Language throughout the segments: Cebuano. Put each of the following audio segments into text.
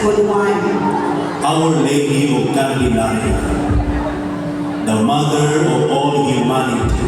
1941. Our Lady of Candelaria, the mother of all humanity.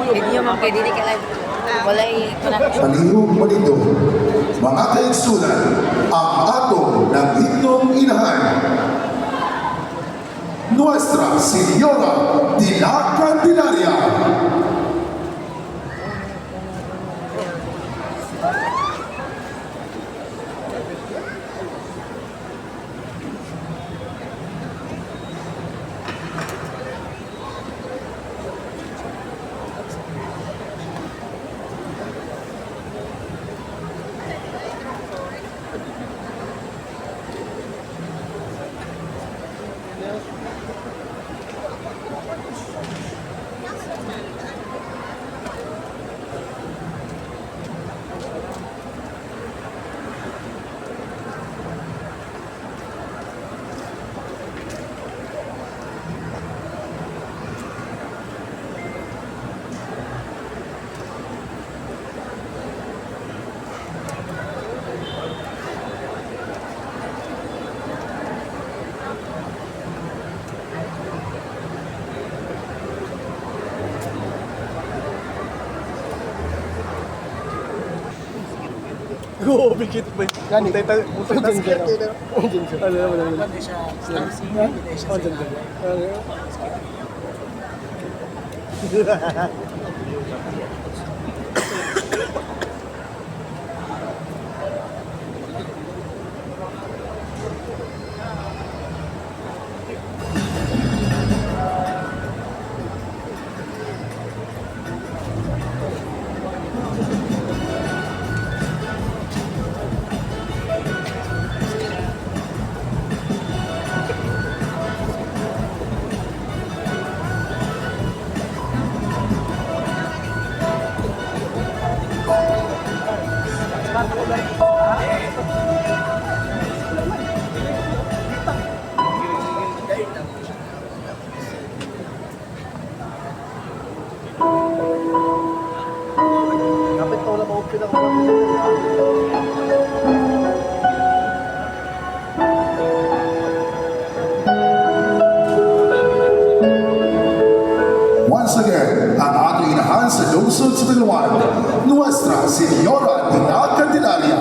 Video, ma'am, kay dili ka live. Walay connection. Palihog malito, mga kaigsunan, ang atong nagitnong inahan. Nuestra Señora de la Candelaria. Go, bigit ba? Gani. Multitask. Ano naman naman. Oh, dyan, dyan. Ano? Kapit pa wala ma-open ako. Once again, ang atong inahan sa lungsod sa Tanauan, Nuestra Señora de la Candelaria.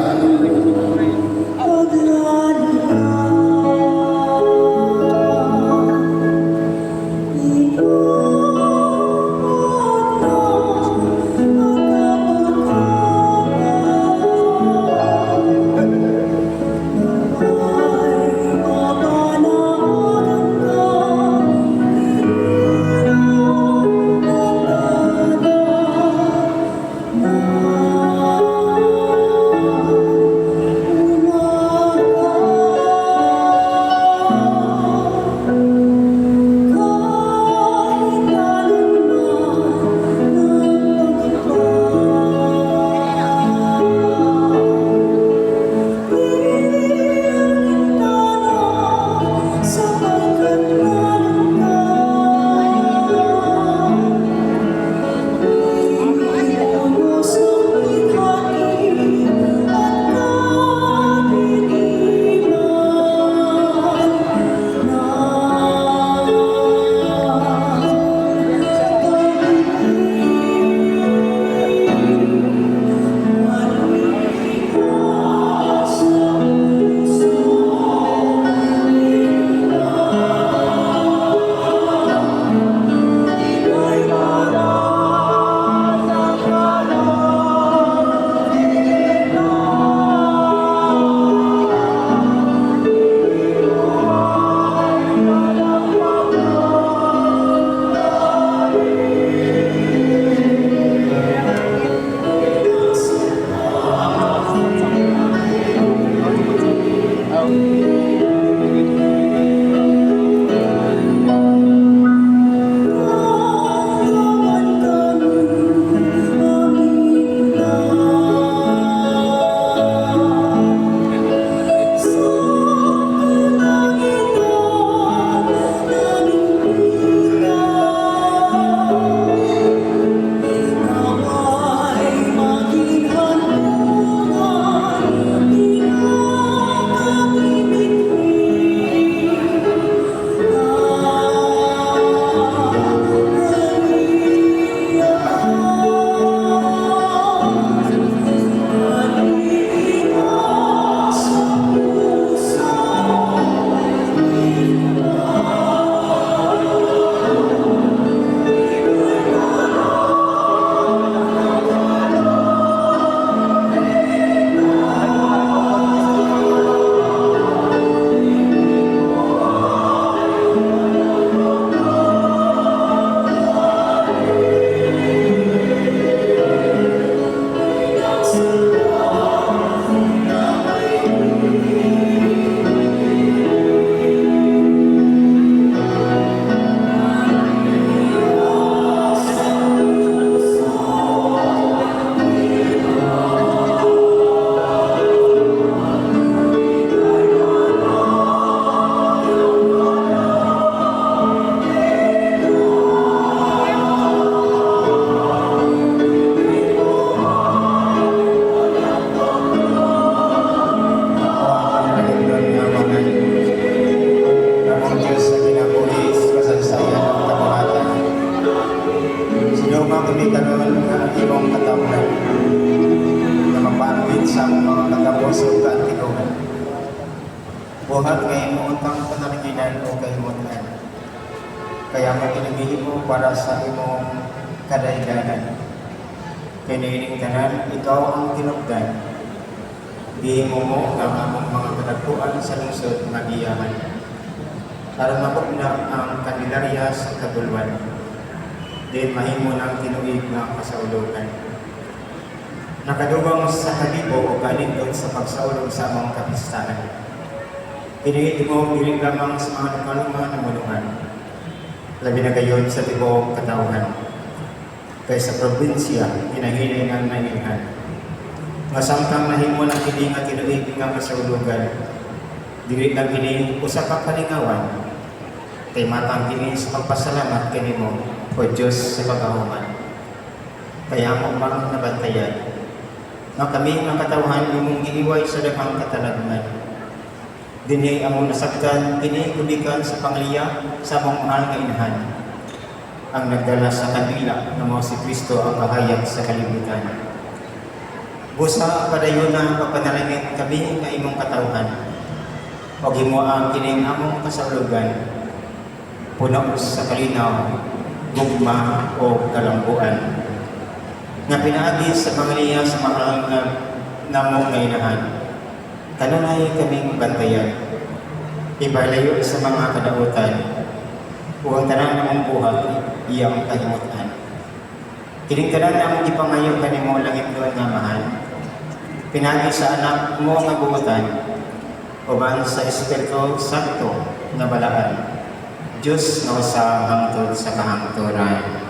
Gibuhat nga imo untang panaliginan o kahimutan. Kaya mo kinagihimo para sa imong kadaydanan. Kay niining tanan, ikaw ang tinubdan. Gihimo mo ang among mga kadagkuan sa lungsod nga giyahan. Aron mabugna ang Candelaria sa kabulwan. Din mahimo ng tinuig nga kasaulogan. Nakadugang sa kalibo o kanindot sa pagsaulog sa among kapistahan. Piniit mo dili lamang sa mga lokal nga namulungan. Labi na gayon sa tibuok katawhan. Kay sa probinsya, ginahinay ang nailhan. Nga samtang nahimo ng kini nga tinuig nga kasaulugan, dili lang kini usa ka kalingawan. Kay matang kini sa pagpasalamat kanimo o Dios sa pagkahuman. Kaya mo mang nabantayan nga kami nga katawhan imong giiway sa daghang katalagman. Dinhi among nasabtan kini gumikan sa pangliya sa among mahal nga inahan. Ang nagdala sa kandila nga mao si Kristo ang kahayag sa kalibutan. Busa padayon na pagpanalangin kami nga imong katawhan. Og himoa kining among kasaulugan puno sa kalinaw, gugma o kalambuan nga pinaagi sa pangaliya sa mahal nga namo nga inahan. Kanunay kaming bantayan. Ibalayo sa mga kadautan ug ang tanan namong buhat iyang kahimutan. Kining tanan namong gipangayo kanimo, langitnon nga Amahan. Pinaagi sa anak mo nga buotan uban sa Espiritu Santo nga balaan. Diyos nga usa hangtod sa kahangturan. Amen.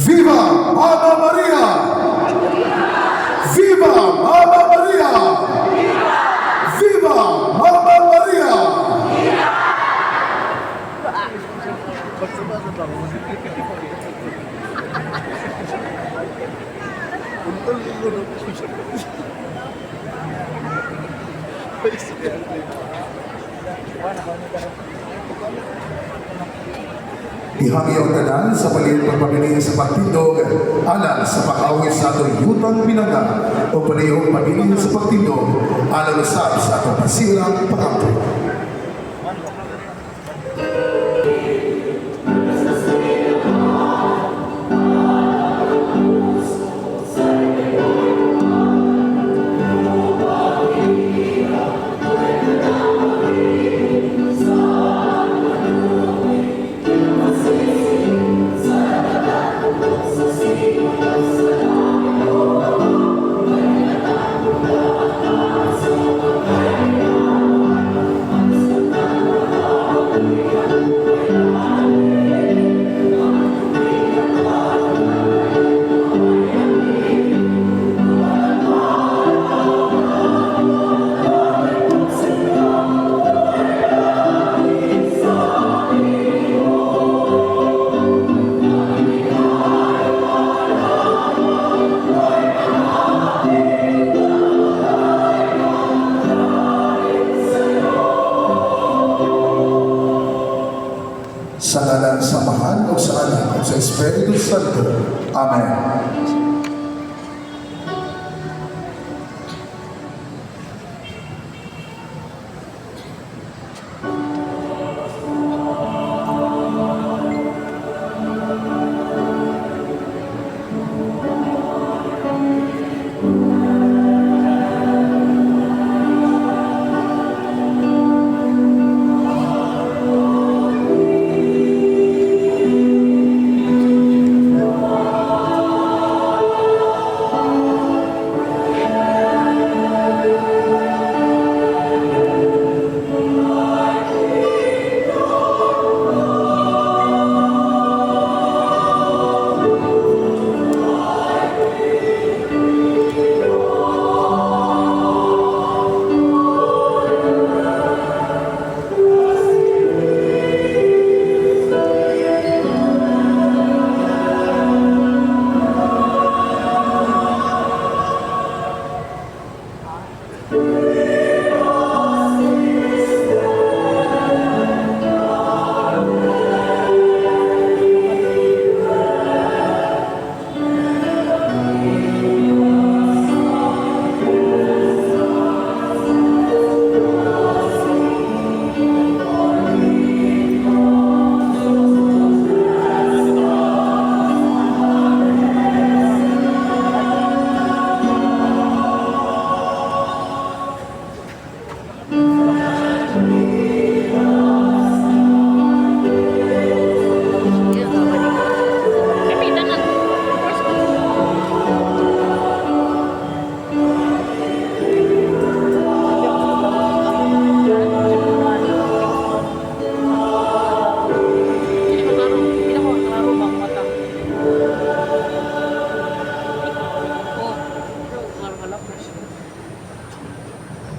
Viva Mama Maria! Viva Mama Maria! Viva Mama Maria! Basta ba ako? Untol ko no. Paisip yan. Ihangyaw tanan sa palihog pagpabilin sa pagtindog alang sa pag-awit sa atong yutang pinangga o palihog pabilin sa pagtindog alang usab sa atong pasirang pagampo. Sa ngalan sa Amahan o sa Anak o sa Espiritu Santo. Amen.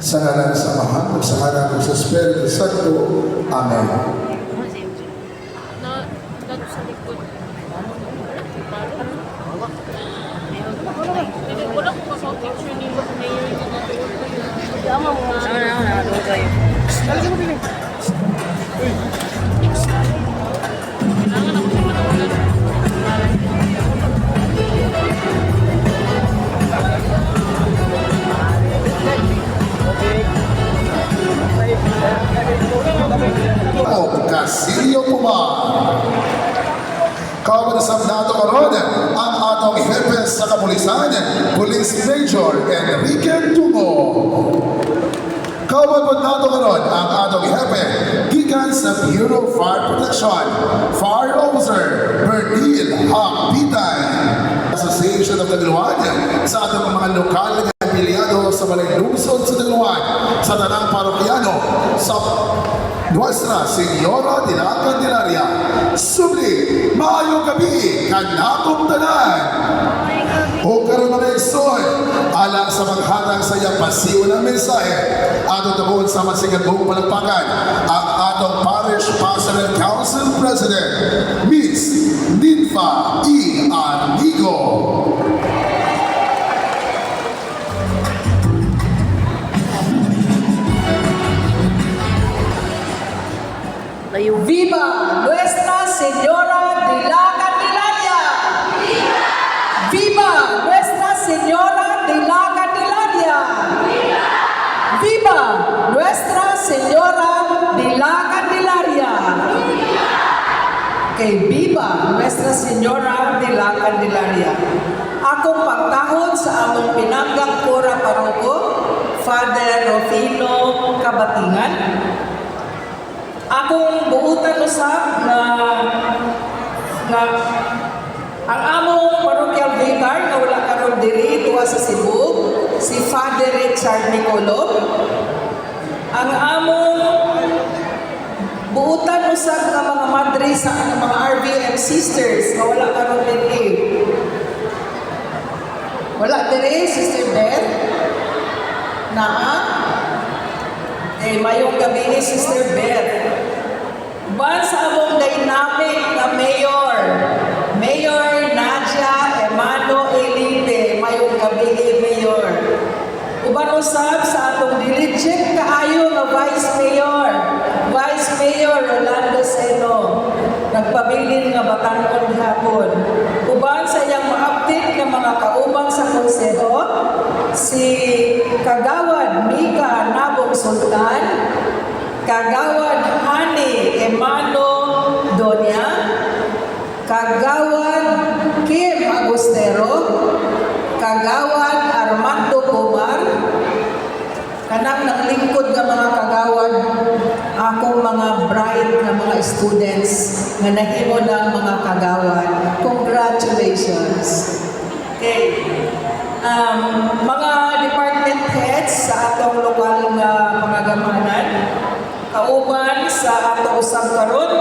Sa ngalan sa Amahan, ug sa Anak, ug sa Espiritu Santo. Amen. Na, na sa likod. Dili, wala ko ka picture ni Mayor na natuod ko yun. Ano na, na, kayo. Kailangan ako siya matawagan. O Casilio Pumar. Kauban sa nato karon ang atong hepe sa kapulisan, Police Major Enrique Tungo. Kauban po nato karon ang atong hepe gikan sa Bureau of Fire Protection, Fire Officer Bernil Hapitan. Association of Tagbilaran sa atong mga lokal nga empleyado sa Balay Lungsod sa Tagbilaran, sa tanang parokyano sa Nuestra Señora de la Candelaria. Subli, maayong gabi, kanatong tanan. O karon mga igsoon, alang sa paghatag sa iyang pasiw ng mensahe, atong tabuon sa masigabong palakpakan ang atong Parish Pastoral Council President, Miss Ninfa E. Anigo. Layo. ¡Viva Nuestra Señora de la Candelaria! ¡Viva! Nuestra Señora de la Candelaria! ¡Viva! Nuestra Señora de la Candelaria! Okay, viva Nuestra Señora de la Candelaria. Akong pagtahod sa among pinanggang kura paroko, Father Rufino Kabatingan. Akong buutan usab nga ang among parochial vicar nga wala karon diri tuwa sa Cebu, si Father Richard Nicolo. Ang among buutan usab nga mga madre sa ang mga RVM sisters nga wala karon diri. Wala diri, Sister Beth. Naa. Eh, mayong gabi ni Sister Beth. Uban sa among dynamic na mayor, Mayor Nadia Emano Elipe, mayong gabi, Mayor. Uban usab sa atong diligent kaayo nga Vice Mayor, Vice Mayor Rolando Seno, nagpabilin nga batan-on hapon. Uban sa iyang maaptik nga mga kauban sa konseho, si Kagawad Mika Nabong Sultan, Kagawad Hani Emano Donya, Kagawad Kim Agustero, Kagawad Armando Kumar, kanang naglingkod nga mga kagawad, akong mga bright nga mga students nga nahimo ng mga kagawad. Congratulations! Okay. Mga department heads sa atong lokal nga mga gamanan, kauban sa ato usab karon,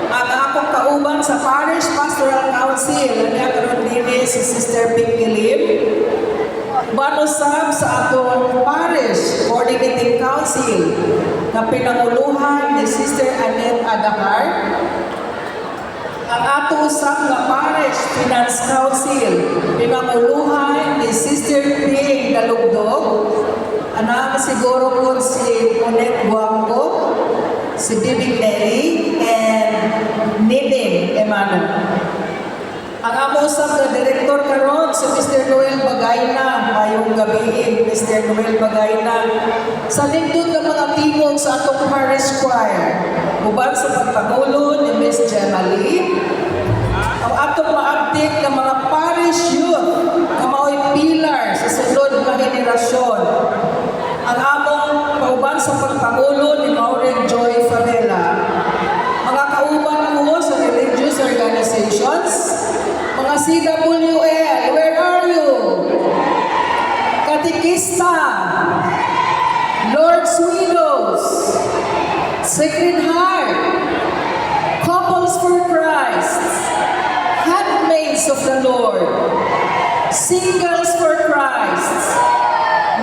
ang akong kauban sa Parish Pastoral Council, niya karon dinhi si Sister Pinky Lim. Uban usab sa atong Parish Coordinating Council na pinanguluhan ni Sister Annette Adahar. Ang ato usab nga Parish Finance Council, pinanguluhan ni Sister Ping Dalugdog. Ana siguro po si Monet Guangco, si Bibing Nelly, and Nining Emmanuel. Ang amo usab nga direktor karon si Mr. Noel Bagayna, mayong gabi, Mr. Noel Bagayna. Sa lindot nga mga tingog sa atong parish choir, uban sa pagpangulo ni Miss Gemma Lee, ang atong maabtik nga mga parish youth nga mao'y pillar sa sulod nga henerasyon. Ang among pauban sa pagpangulo ni Maureen Joy Favela. Mga kauban ko sa religious organizations, mga CWL, where are you? Katikista, Lord's Widows, Sacred Heart, Couples for Christ, Handmaids of the Lord, Singles for Christ,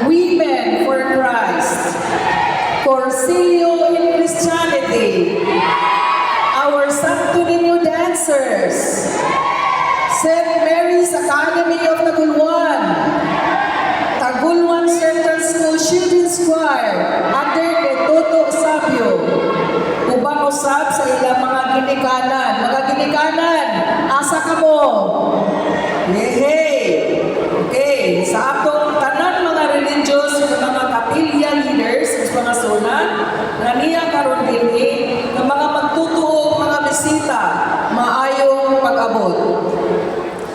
Women for Christ, Rosilio in Christianity, our Santo Niño dancers, St. Mary's Academy of Taguluan, Taguluan Central School Children's Choir under the Toto Sabio. Uban usab sa ilang mga ginikanan. Mga ginikanan, asa ka mo? Yehey! Okay, sa atong tanan mga religious, mga kapilya leaders, sa mga sunan, nga niya karon dinhi, nga mga magtutuo, mga bisita, maayong pag-abot.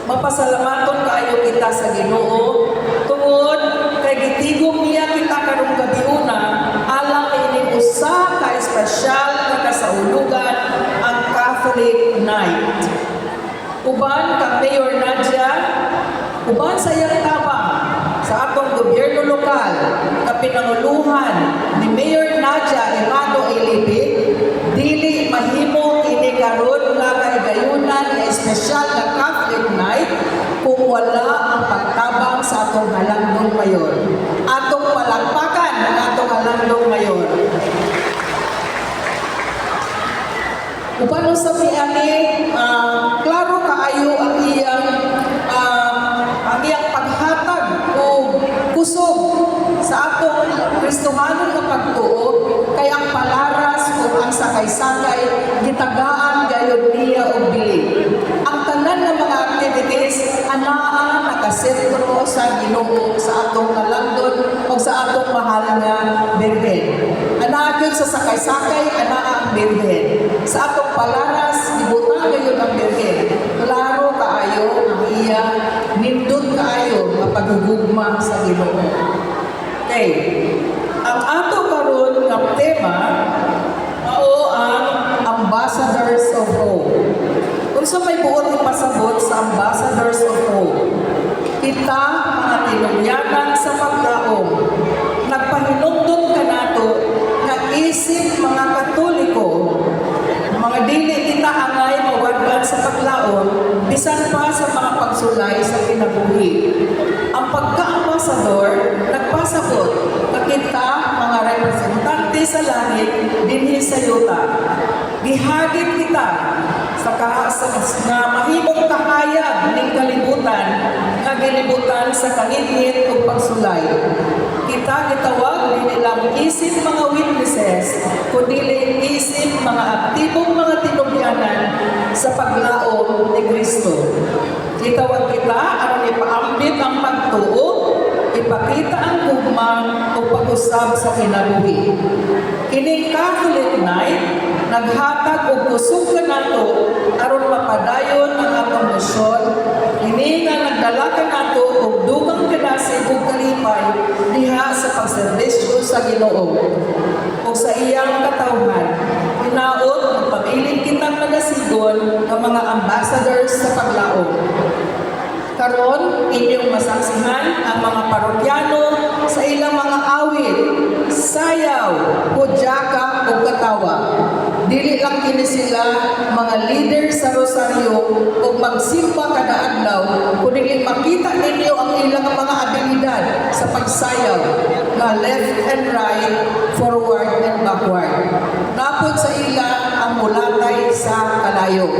Mapasalamaton kaayo kita sa Ginoo tungod kay gitigom niya kita karong gabiuna alang ining usa ka espesyal nga kasaulugan, ang Catholic Night. Uban kang Mayor Nadia, uban sa iyang tabang sa atong gobyerno lokal nga pinanguluhan ni Mayor Nadia Emano Elipe, dili mahimo kini karon nga kahigayunan nga espesyal nga Catholic Night kung wala ang pagtabang sa atong halangdong mayor. Atong palakpakan ang atong halangdong mayor. Uban usab niani, klaro kaayo ang iyang paghatag og kusog sa atong Kristohanon nga pagtuo, kay ang palaras ug ang sakay-sakay gitagaan gayud niya og bili. Ang tanan nga mga activities anaa nakasentro sa Ginoo, sa atong kalandon o sa atong mahal nga Birhen. Anaa gyud sa sakay-sakay, anaa ang Birhen. Sa atong palaras, gibutang gayud ang Birhen. Klaro kaayo ang iya nindot kaayo nga paghugma sa Ginoo. Okay. Ang ato karon nga tema mao ang Ambassadors of Hope. Unsa may buot ipasabot sa Ambassadors of Hope? Kita mga tinugyanan sa paglaom, nagpahinumdum kanato nga isip mga Katoliko, mga dili kita angay mawad-an sa paglaom bisan pa sa mga pagsulay sa kinabuhi. Ang pagka-ambasador nagpasabot nga kita mga representante sa langit dinhi sa yuta. Gihagit kita sa nga mahimong kahayag ning kalibutan nga gilibutan sa kangitngit ug pagsulay. Kita gitawag dili lang isip mga witnesses, kundi isip mga aktibong mga tinugyanan sa paglaom ni Kristo. Gitawag kita aron ipaambit ang pagtuo, ipakita ang gugma ug pag-usab sa kinabuhi. Kining Catholic Night naghatag og kusog kanato aron mapadayon ang atong misyon. Kini nga nagdala kanato og dugang kadasig ug kalipay diha sa pagserbisyo sa Ginoo ug sa iyang katawhan. Hinaot magpabilin kitang nagasigon nga mga ambassadors sa paglaom. Karon, inyong masaksihan ang mga parokyano sa ilang mga awit, sayaw, hudyaka ug katawa. Dili lang kini sila mga leader sa rosaryo ug magsimba kada adlaw, kundi makita ninyo ang ilang mga abilidad sa pagsayaw nga left and right, forward and backward. Napod sa ila ang mulatay sa kalayo.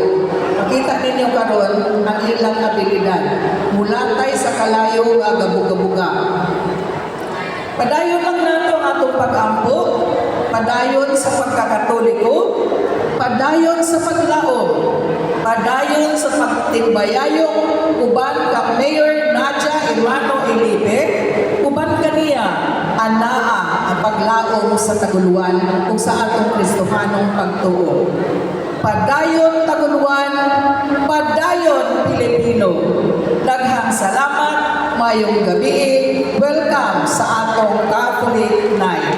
Makita ninyo karon ang ilang abilidad. Mulatay sa kalayo nga gabuga-buga. Padayon lang nato ang atong pag-ampo, padayon sa pagkakatoliko, padayon sa paglaom, padayon sa pagtimbayayong uban kang Mayor Nadia Emano Elipe, uban kaniya anaa ang paglaom sa Taguluan ug sa atong Kristohanong pagtuo. Padayon Taguluan, padayon Pilipino. Daghang salamat, maayong gabi. Welcome sa atong Catholic Night.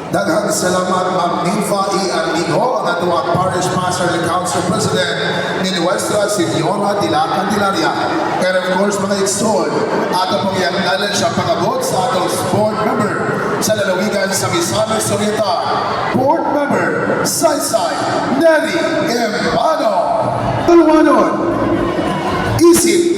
Daghang salamat, Ma'am Ninfa E. Armijo, ang atoang Parish Pastor and Council President ni Nuestra Señora de la Candelaria. And of course, mga igsoon, ato pong i-acknowledge ang pangabot sa atong board member sa lalawigan sa Misamis Oriental, Board Member Saysay Neri Emano. Tulumanon, isip.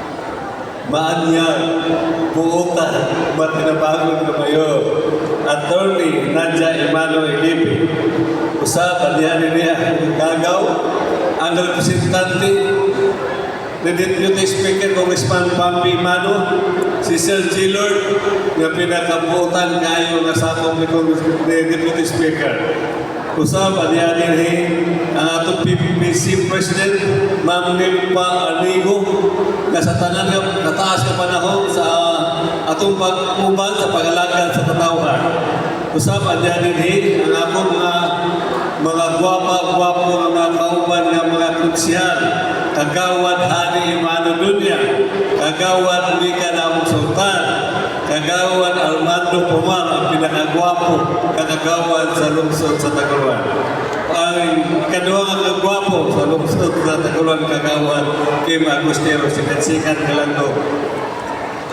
Maanyag, buotan, matinabangon nga mayor, Attorney Nadia Emmanuel Ilipi. Usab, anihan niya Gagaw, ang representante ni Deputy Speaker Congressman Bambi Mano, si Sir Gillard, nga pinakabuotan kayo nga sakop ni Deputy Speaker. Usab, anihan dinhi ang atong PPC President, Ma'am Nimpa Anigo, nga sa tanan nga kataas nga panahon sa atong pag-uban sa pag-alagad sa katawhan. Usab, anihan dinhi ang akong mga gwapa-gwapo nga mga kauban nga mga konsihal, Kagawad Hani Emmanuel Dunya, Kagawad Mika Namong Sultan, Kagawad Armando Pumar, ang pinakagwapo kakagawad sa lungsod sa Taguluan. Ang ikaduha nga kagwapo sa lungsod sa Taguluan, Kagawad Kim Agustero, sikat-sikat kalando.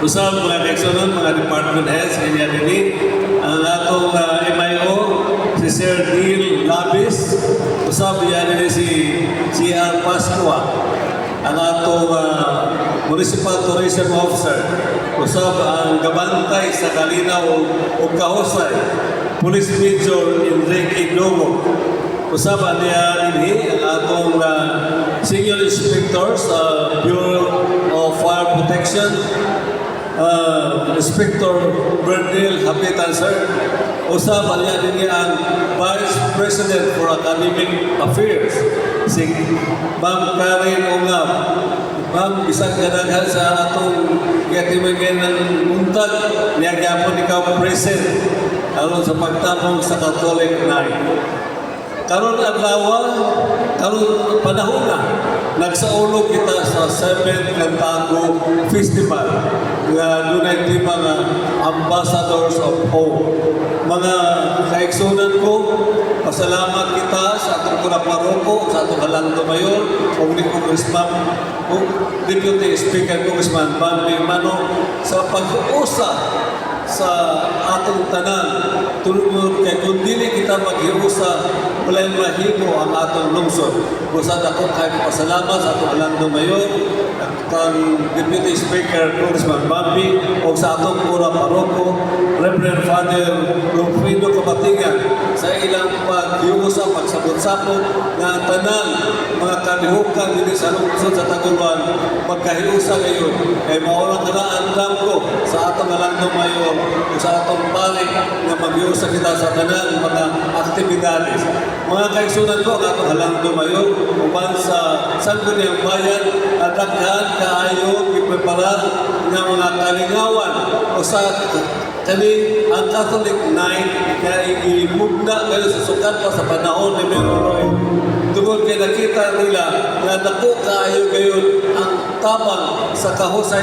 Usab mga kaigsuonan, mga department heads, kanya dinhi, ang atong MIO, si Sir Neil Labis, usab yan dinhi si C.R. Pascua, ang atong Municipal Tourism Officer, usab ang gabantay sa kalinaw ug kahusay, Police Major Enrique Dongo. Usab niya dinhi ang atong Senior Inspector sa Bureau of Fire Protection, Inspector Bernil Hapitan, sir. Usab niya dinhi ang Vice President for Academic Affairs, si Ma'am Karen Ongab. Ma'am, bisag kadaghan sa atong gatimagen ng buntag, niya gyapon ikaw present aron sa pagtabong sa Catholic Night. Karon adlaw, karon panahon na, nagsaulog kita sa 7th Cantago Festival nga dunay tema nga Ambassadors of Hope. Mga kaigsunan ko, pasalamat kita sa atong kura paroko, sa atong halangdo mayor, ug ni Congressman, ug Deputy Speaker Congressman Bambi Mano sa pag-usa sa atong tanan tungod kay kung dili kita maghiusa, walay mahimo ang atong lungsod. Busa dako kay pasalamat sa atong halangdong mayor, kang Deputy Speaker Congressman Bambi, o sa atong kura paroko Reverend Father Wilfredo Cabatingan sa ilang paghiusa, pagsabot-sabot nga ang tanan mga kalihukan dinhi sa lungsod sa Taguluan magkahiusa ngayon kay mao lang kana andam ko sa atong halangdong mayor o sa atong pari nga maghiusa kita sa tanan mga aktibidades. Mga kaigsunan ko, ang atong halangdong mayor uban sa Sangguniang Bayan at daghan kaayo gipreparar nga mga kalingawan o sa kani ang Catholic Night nga gimugna kayo sa sukat pa sa panahon ni Mayor Roy. Tungod kay nakita nila nga dako kaayo gayon ang tabang sa kahusay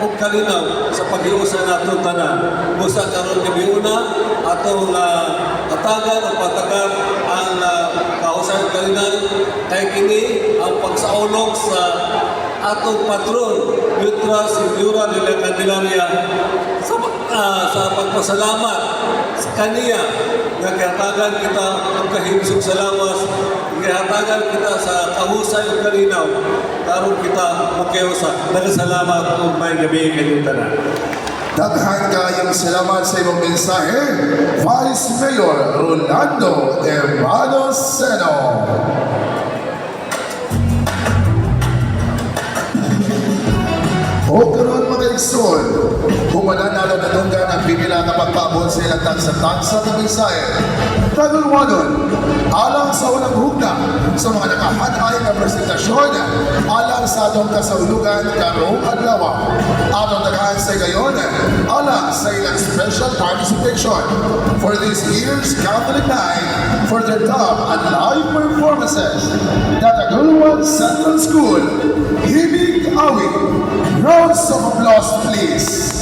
ug kalinaw sa paghiusa nato tanan. Busa karon gabiuna atong atagan o patagan ang kahusay ug kalinaw kay kini ang pagsaulog sa atong patron Nuestra Señora de la Candelaria sa pagpasalamat sa kaniya nga gihatagan kita ang kahimsog sa lawas, gihatagan kita sa kahusay ug kalinaw karon kita magkahiusa. Nagасalamat ug maayong gabii kanyong tanan. Daghan kayong salamat sa imong mensahe, Vice Mayor Rolando Emano Seno. O karon mga igsoon, humana na nadunggan ang pipila nga pagpaabot sa ilang tagsa-tagsa nga mensahe. Tagulwanon, alang sa unang hugna sa mga nakahanay nga presentasyon, alang sa atong kasaulugan karong adlaw. Atong daghan sa gayon, alang sa ilang special participation for this year's Catholic Night for their top and live performances. Taguluan Central School, Himig Awit. Rounds of applause, please.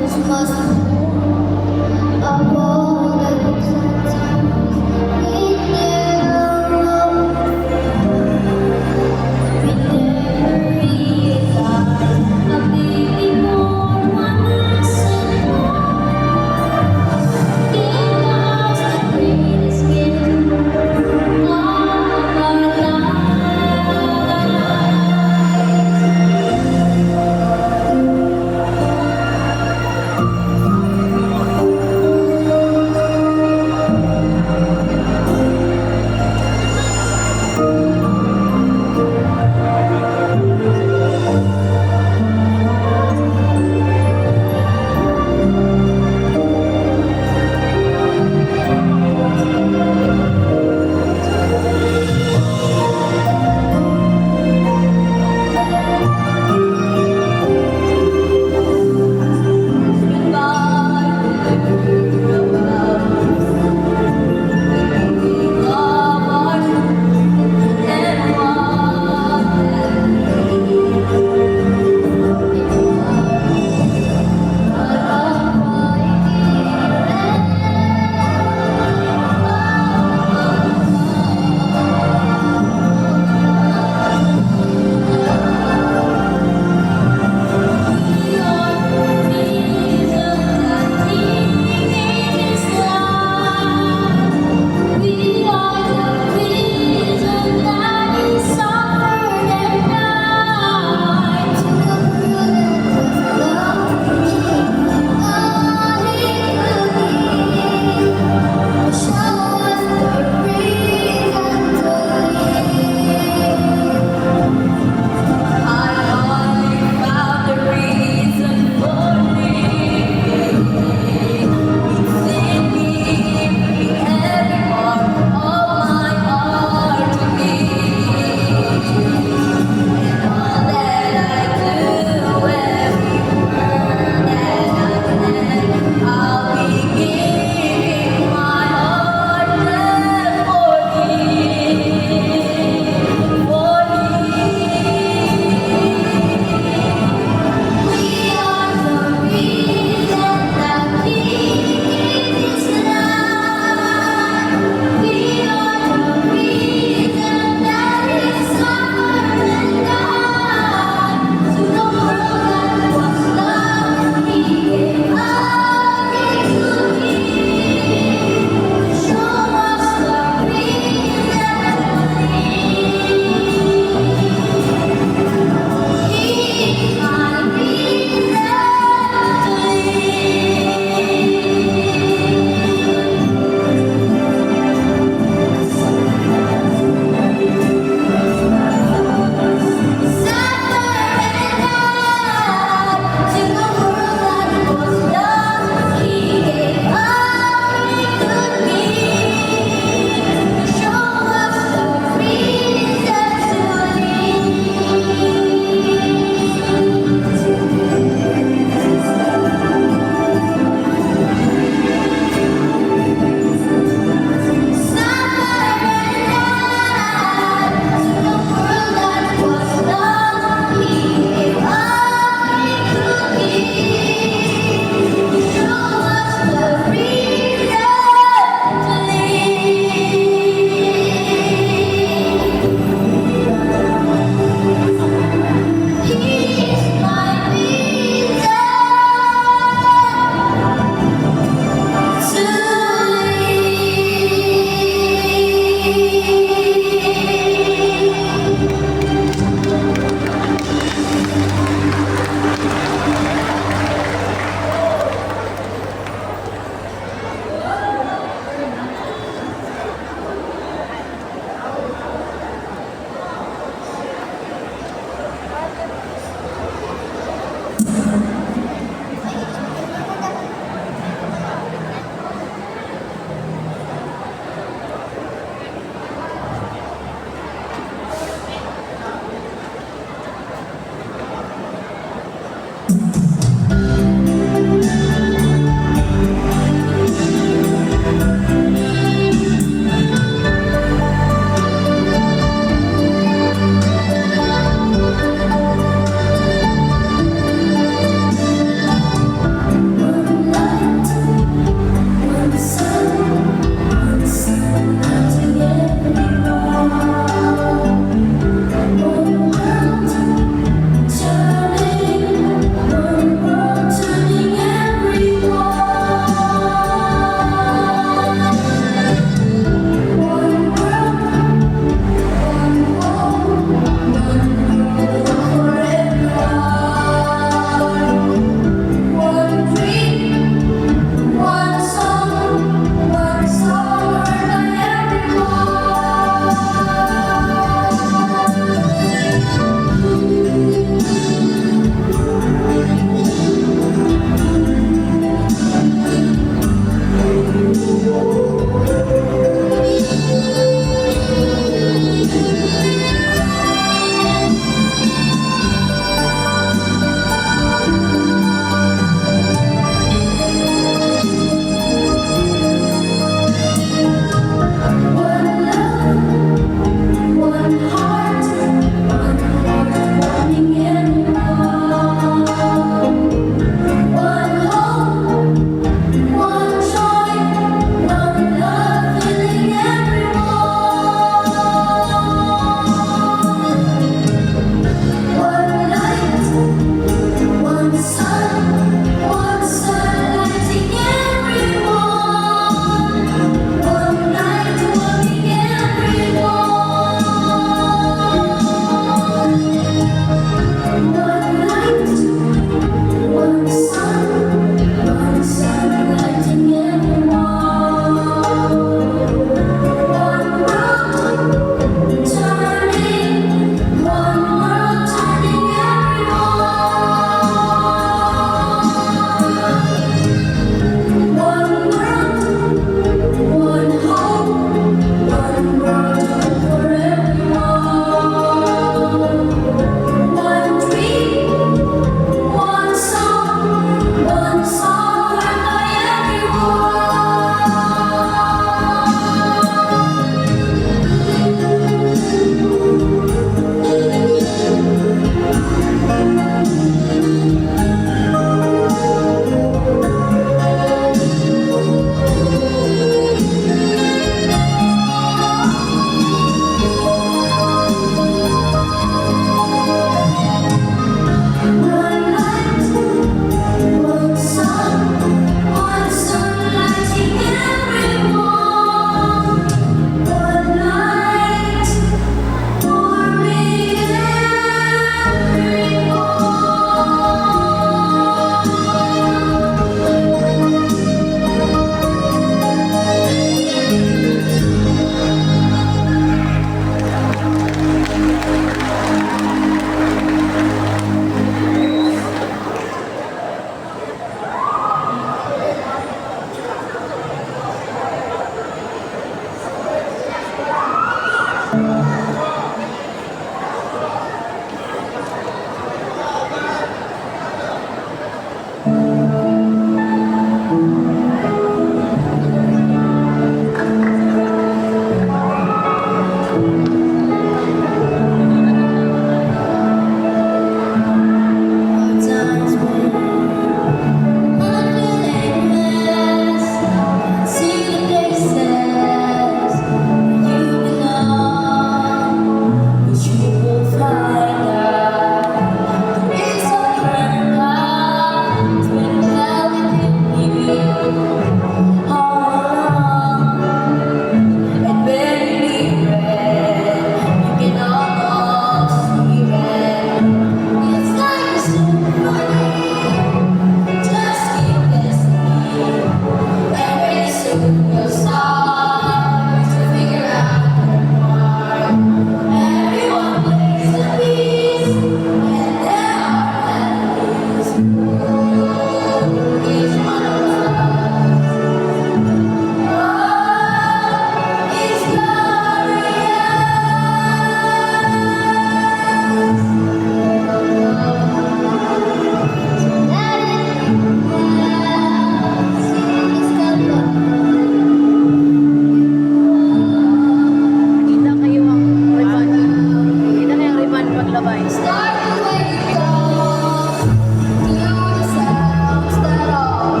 To wake up to the sounds that are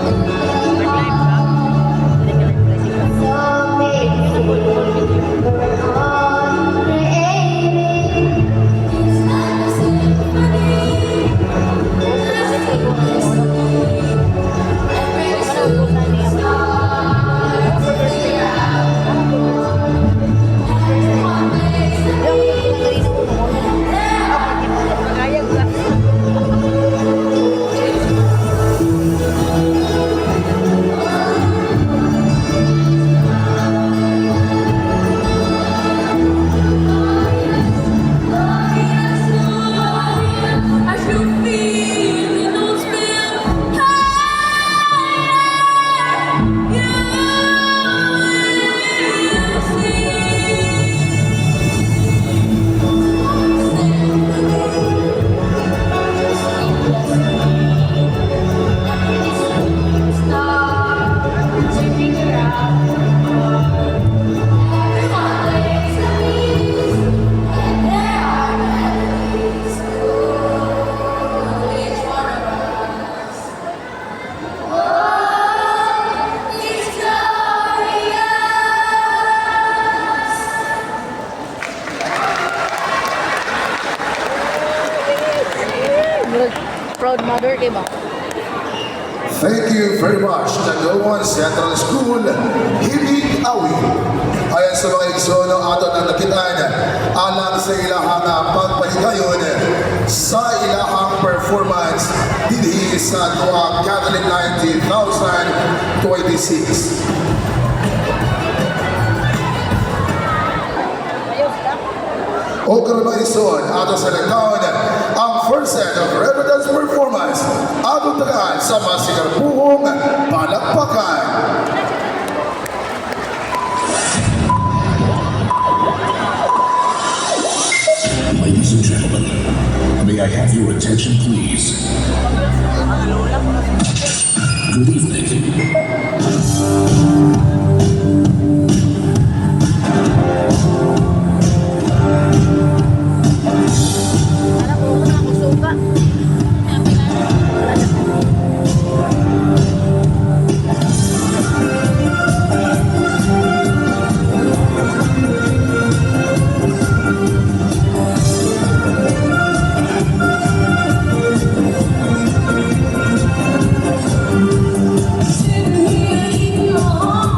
in the heart. So amazing, we're all creating. It's like a symphony. Listening to every superstar to figure out. Everyone makes the beat. There are melodies. As you feel the notes build higher, you will see. Symphony, just keep listening. Every superstar to figure out. Everyone plays a piece, and there are melodies for each one of us. Oh, it's glorious. Murag proud mother kay ba? Thank you very much, Tanauan Central School, Himig Awit. Ayon sa mga igsoon ang ato nang nakitaan, alang sa ilahang pagpahigayon sa ilahang performance dinhi sa atoang Catholic Night 2026. O karon, mga igsoon, ato sa nagtaon ang first set of Reverend's performance, atong tagaan sa masigarbuhong palakpakan. Ladies and gentlemen, may I have your attention, please? Good evening. Alam ko na ako suka. Sitting here eating my heart.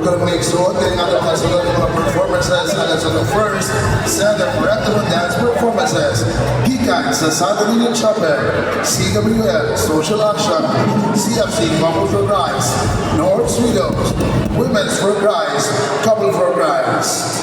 Dughan mga igsoon kay nga mga sulod ng mga performances alang sa the first set of Rectum dance performances gikan sa Santo Niño Chapel, CWL Social Action, CFC Couple for Christ, North Widows, Women's for Christ, Couple for Christ.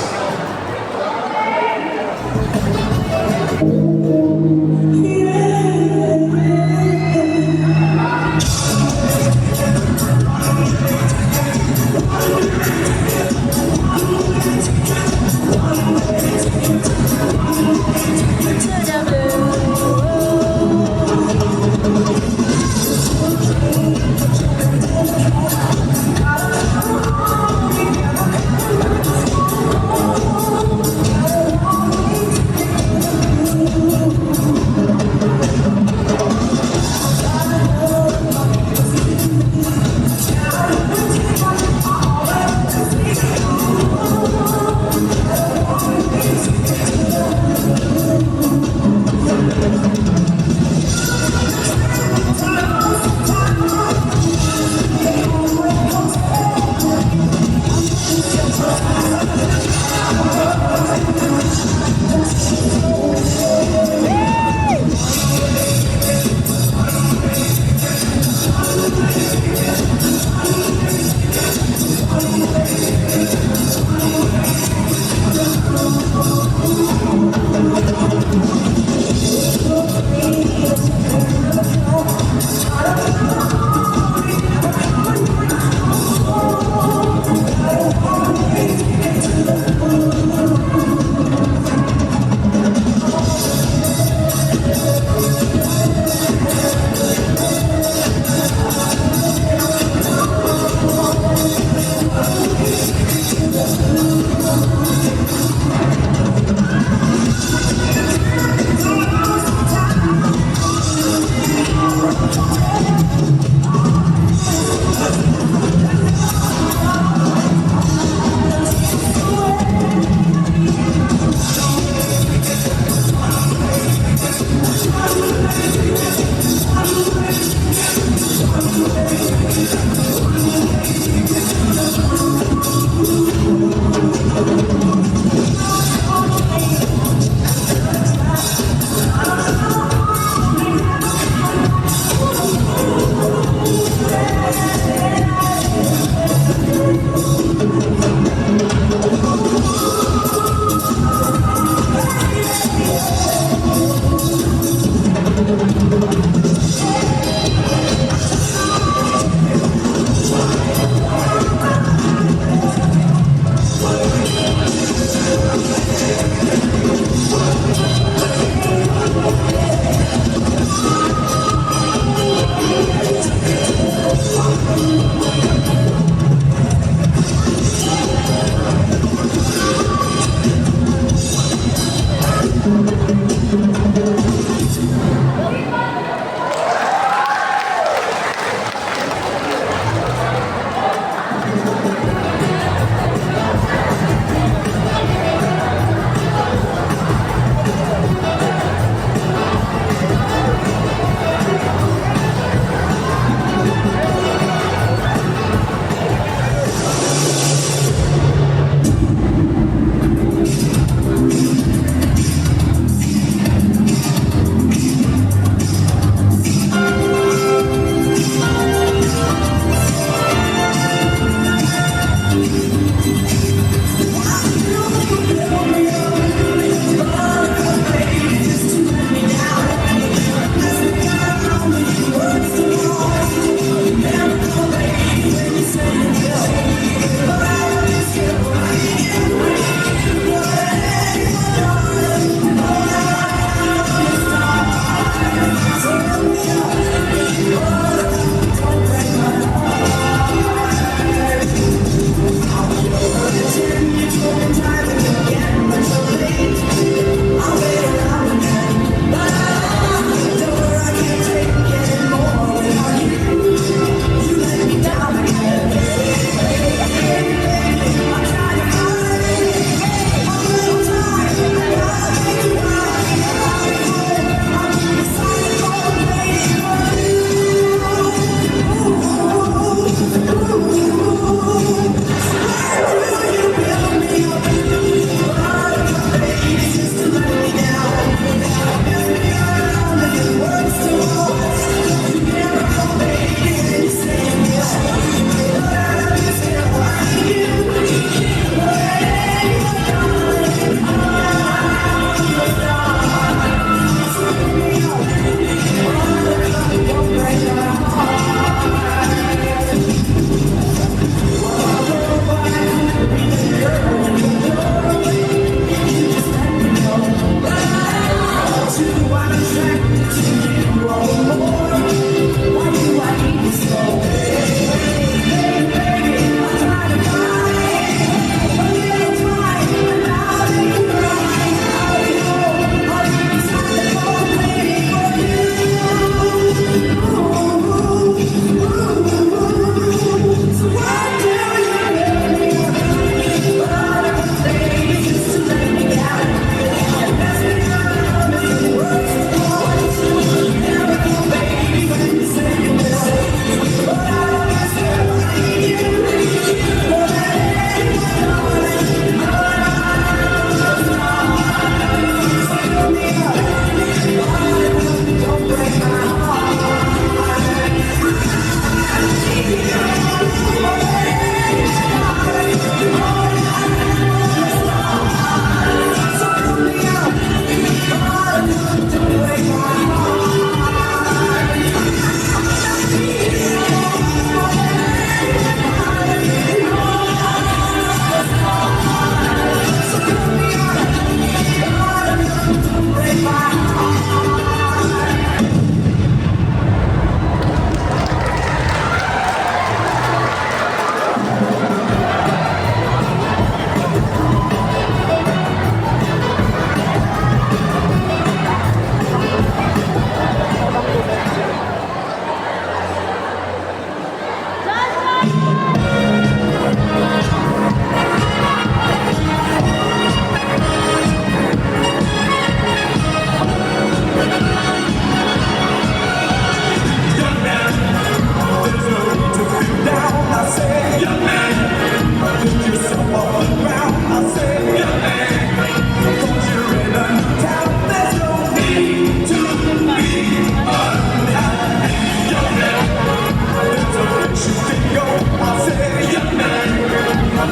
Place you can go. I said, young man,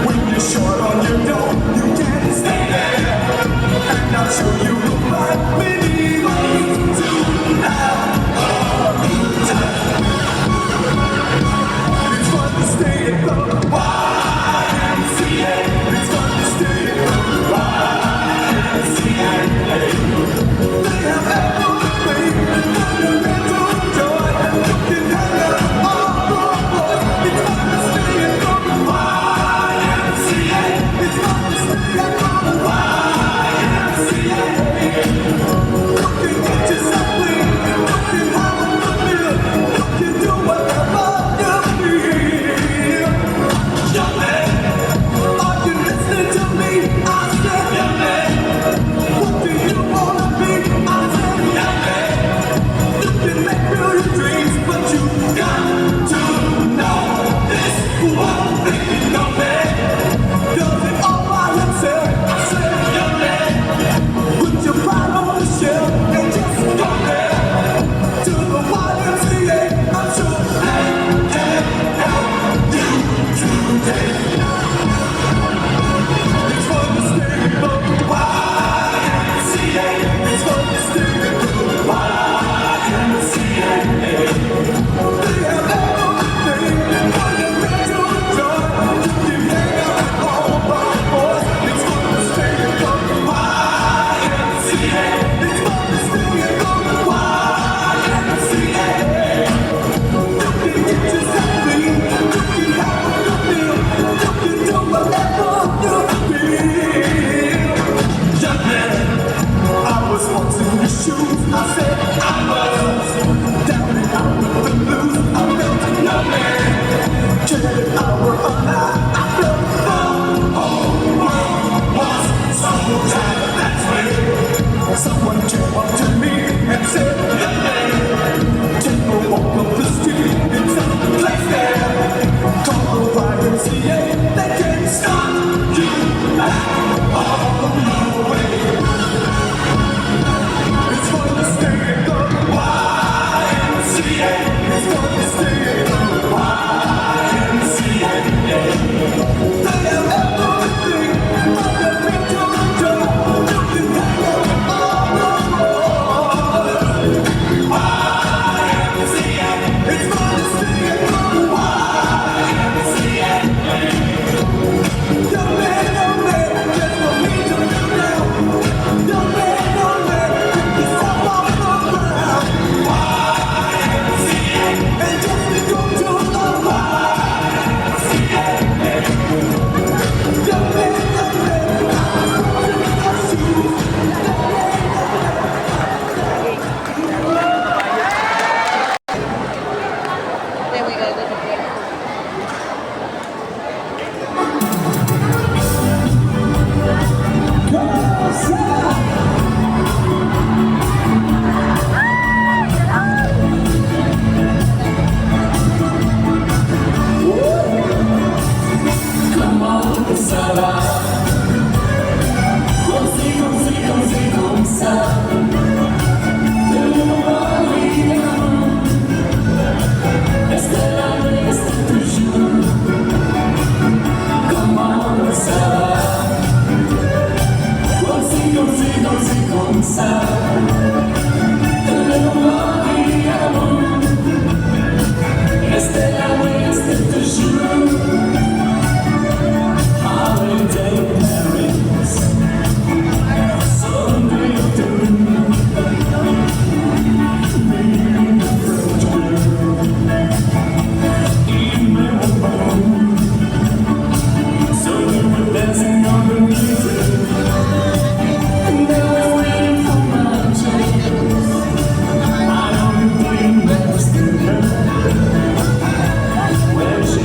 when you're short on your dough, you can't stay there. And I'm sure you will find many ways to have a good time. It's fun to stay at the YMCA. It's fun to stay at the YMCA. They have everything for your man to enjoy. You can hang out with all the boys. It's fun to stay at the YMCA. It's fun to stay at the YMCA. You can get yourself clean. You can have a good meal. You can do whatever you feel. Young man, are you listening to me? I said, young man, what do you wanna be? I said, young man, you can make real your dreams, but you got to know this one thing. Young man does it all by himself. I said, young man, put your pride on the shelf and just go there to the YMCA. I'm sure they can help you today. It's fun to stay at the YMCA. It's fun to stay at the YMCA. They have everything for your man to enjoy. You can hang out with all the boys. It's fun to stay at the YMCA. It's fun to stay at the YMCA. You can get yourself clean. You can have a good meal. You can do whatever you feel. Young man, I was once in your shoes. I said I was down and out with the blues. I felt young man, cared if I were alive. I felt the whole world was so tired. That's when someone came up to me and said, "Young man, take a walk up the street. It's a place there called the YMCA. They can start you on your way." It's fun to stay at the YMCA. It's fun to stay at the YMCA. They have everything for the man to enjoy. You can hang out with all the boys. YMCA. It's fun to stay at the YMCA. Young man, there's no need to feel down. Young man, pick yourself off the ground. YMCA, and just go to the YMCA. Young man, I was once in your shoes. Then we gotta go to bed. Comment ça va? Comme ci, comme ci, comme ci, comme ça. De l'eau. Reste là, reste toujours. Comment ça va? Comme ci, comme ci, comme ci, comme ça. De l'eau. Reste là, reste toujours. Holiday in Paris, Sunday afternoon. Meeting a French girl in my room. So we were dancing on the music, and they were waiting for my chance. I only playing next to her when she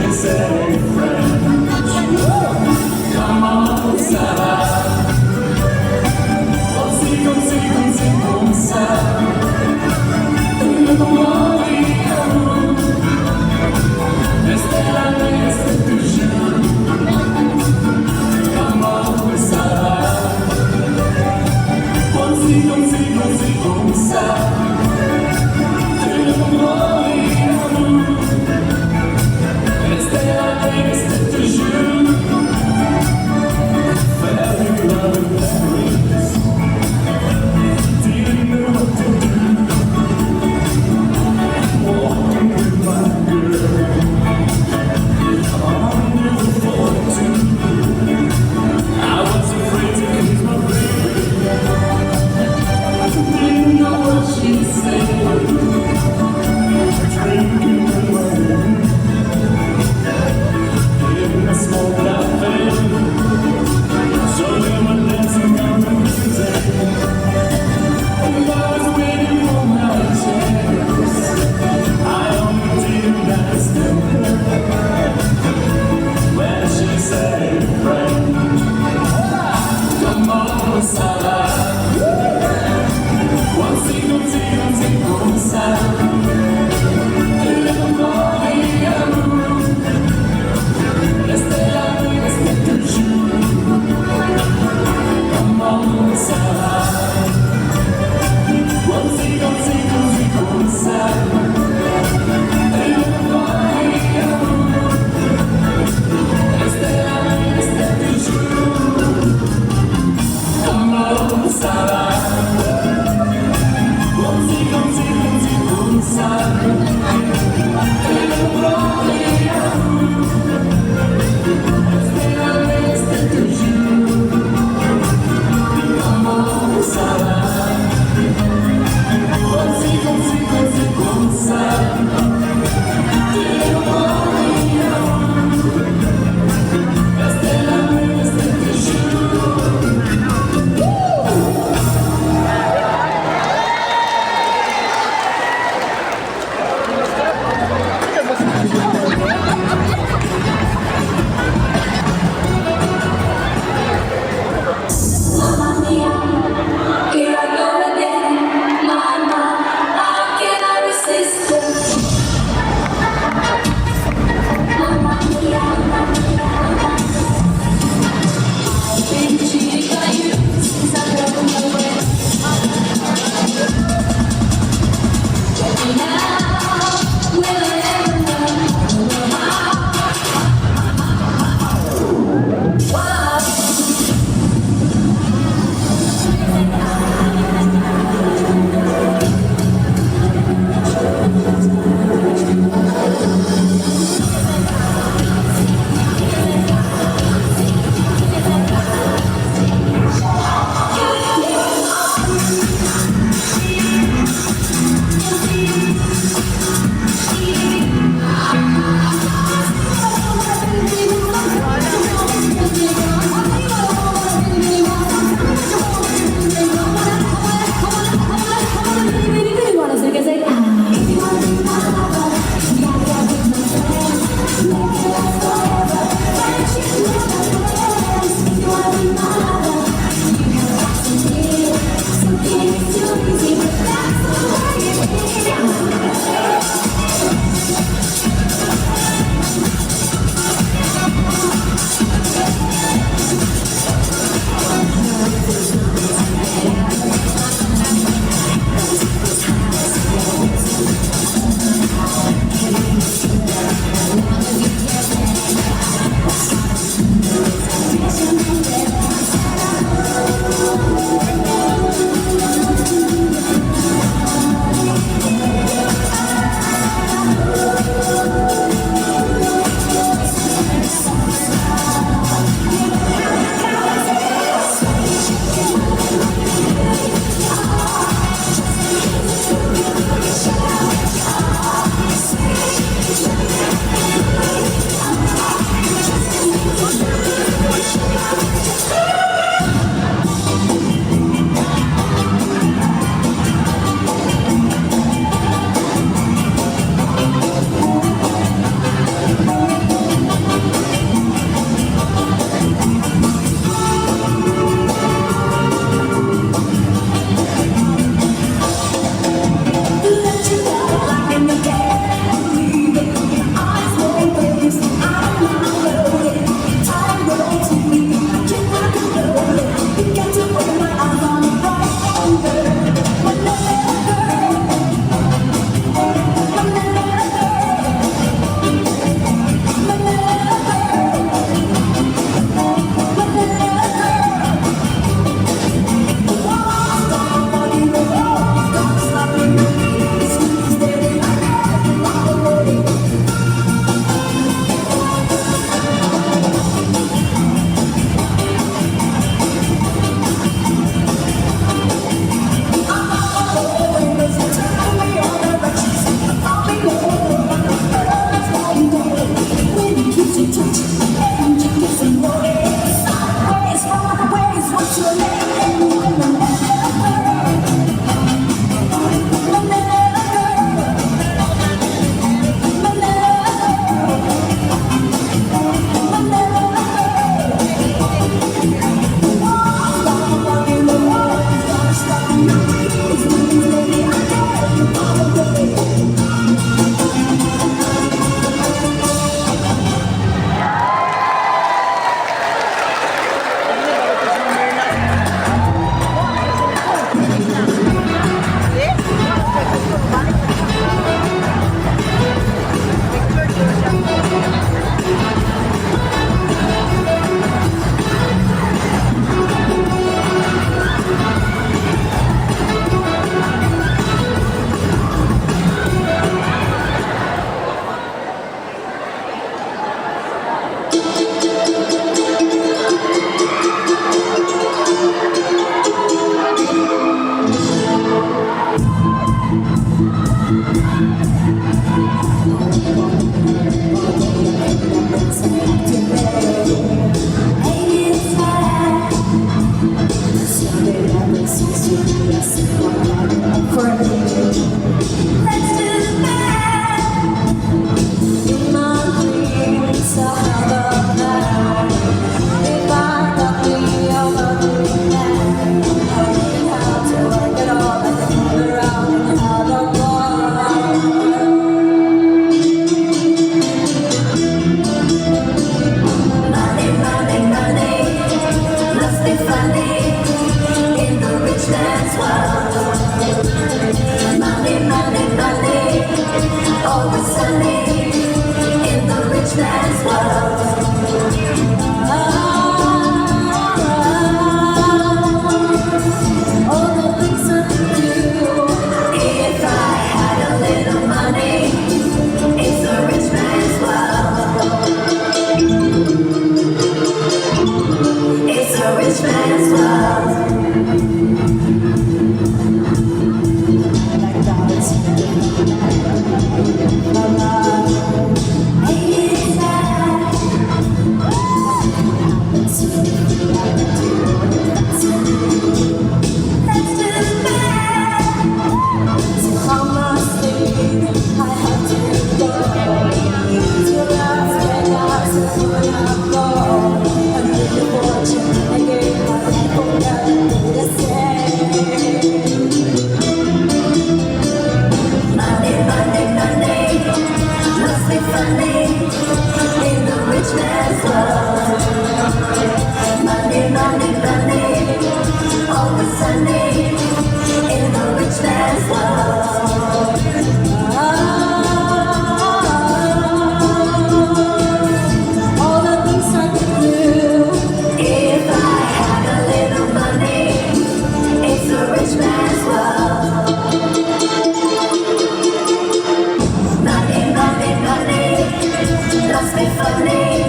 Money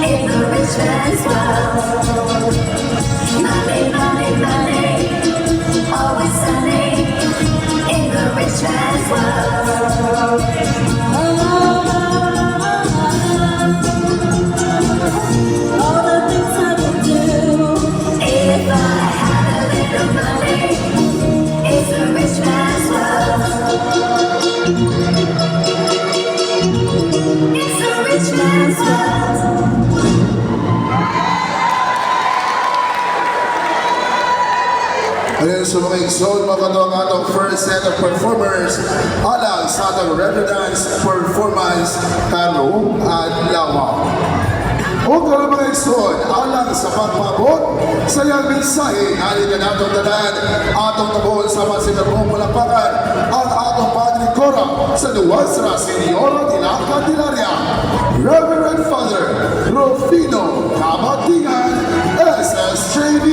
in the rich man's world. Money, money, money, always sunny in the rich man's world. All the things I would do if I had a little money. It's a rich man's world. It's a rich man's world. Ayun sa mga igsoon, mga ang atong first set of performers alang sa atong retro dance performance karong adlaw. O karon, mga igsoon, alang sa pagpabot sa iyang mensahe, ngali na natong tanan, atong tabon sa masinagong palakpakan, ang atong Padre Cora sa Nuestra Señora de la Candelaria, Reverend Father Rufino Cabatingan, SSJD.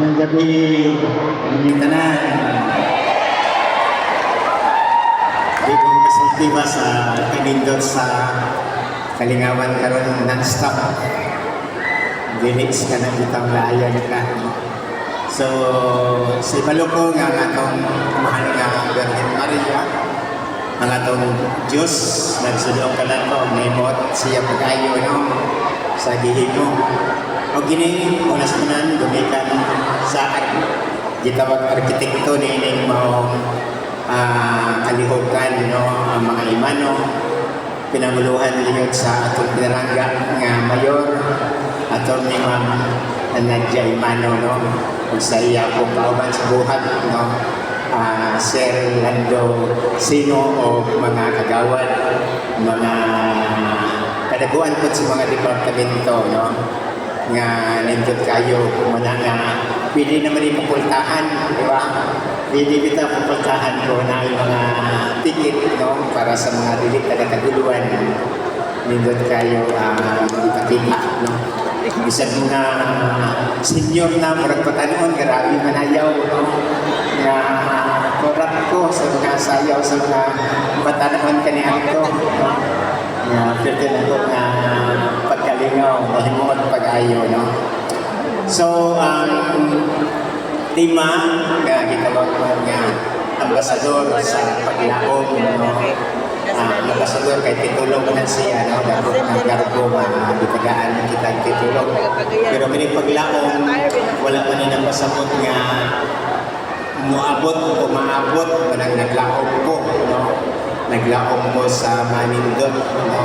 Ngayong gabi, inyong tanan. Di ko makasulti ba sa kanindot sa kalingawan karon non-stop. Dili ka na bitang laayan ka. No? So, sa ibalo ko nga ang atong mahal nga Birhen Maria, ang atong Diyos, nagsulo ka na ko, nahimot siya pag-ayo, no? Sa gihimo. O gini, una sa tanan, gumikan sa gitawag arkitekto ni ining maong kalihukan, no? Ang mga imano, pinanguluhan liyot sa atong pinarangga nga mayor, aton ni Ma'am Nadia Imano, no? Ug sa iya po kauban sa buhat, no? Sir Lando Sino o mga kagawad, mga kadaguan po sa mga departamento, no? Nga nindot kayo muna nga pwede naman yung pupultahan, di ba? Pwede kita pupultahan ko na yung mga ticket, no? Para sa mga dili taga-taguluan, nindot kayo ipakita, no? Bisan nga senior na, murag patanon, grabe manayaw, no? Nga korat ko sa mga sayaw sa mga batanon kaniadto, no? Nga pwede na ko nga pagkalingaw, mahimuot pag-ayo, no? So, ang lima nga gitawag ko nga ambasador sa paglaom, no? Ambasador kay titulo ko na siya, no? Dako ng kargo nga gitagaan kita ang titulo. Pero kini paglaom, wala man ni pasabot nga muabot o maabot manang naglaom ko, no? Naglaom ko sa manindot, no?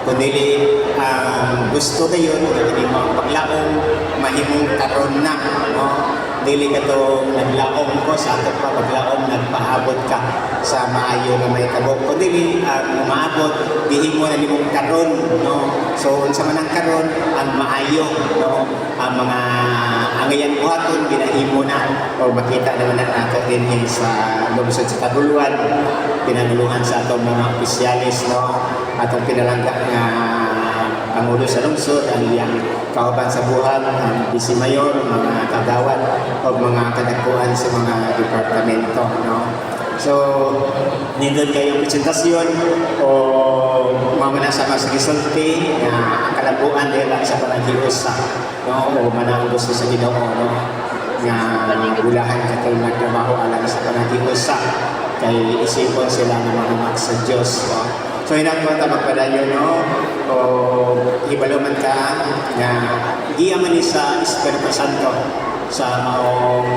Kung dili ang gusto kayo nga kini mo ang paglaom mahimong karon na, no? Dili ka to naglaom ko sa ato pa paglaom nagpaabot ka sa maayo nga mahitabo, kun dili ang umaabot gihimo na nimong karon, no? So unsa man ang karon ang maayo, no? Ang mga angayan buhaton ginahimo na o makita naman na nato din sa lungsod sa Taguluan, pinanguluhan sa atong mga opisyalis, no? Atong pinalangga nga Pangulo sa lungsod, ang iyang kauban sa buhat, ang vice mayor, mga kagawad o mga kadakuan sa mga departamento, no? So, nindot kayong presentasyon o mga na sa mga gisulti nga ang kalabuan nila sa panaghiusa, no? O manang gusto sa Ginoo, no? Nga bulahan katong nagtrabaho alang sa panaghiusa kay isipon sila ng mga anak sa Diyos, no? So hinat mo ta magpadayon, no? O hibalo man ka nga giya man ni sa Espiritu Santo sa maong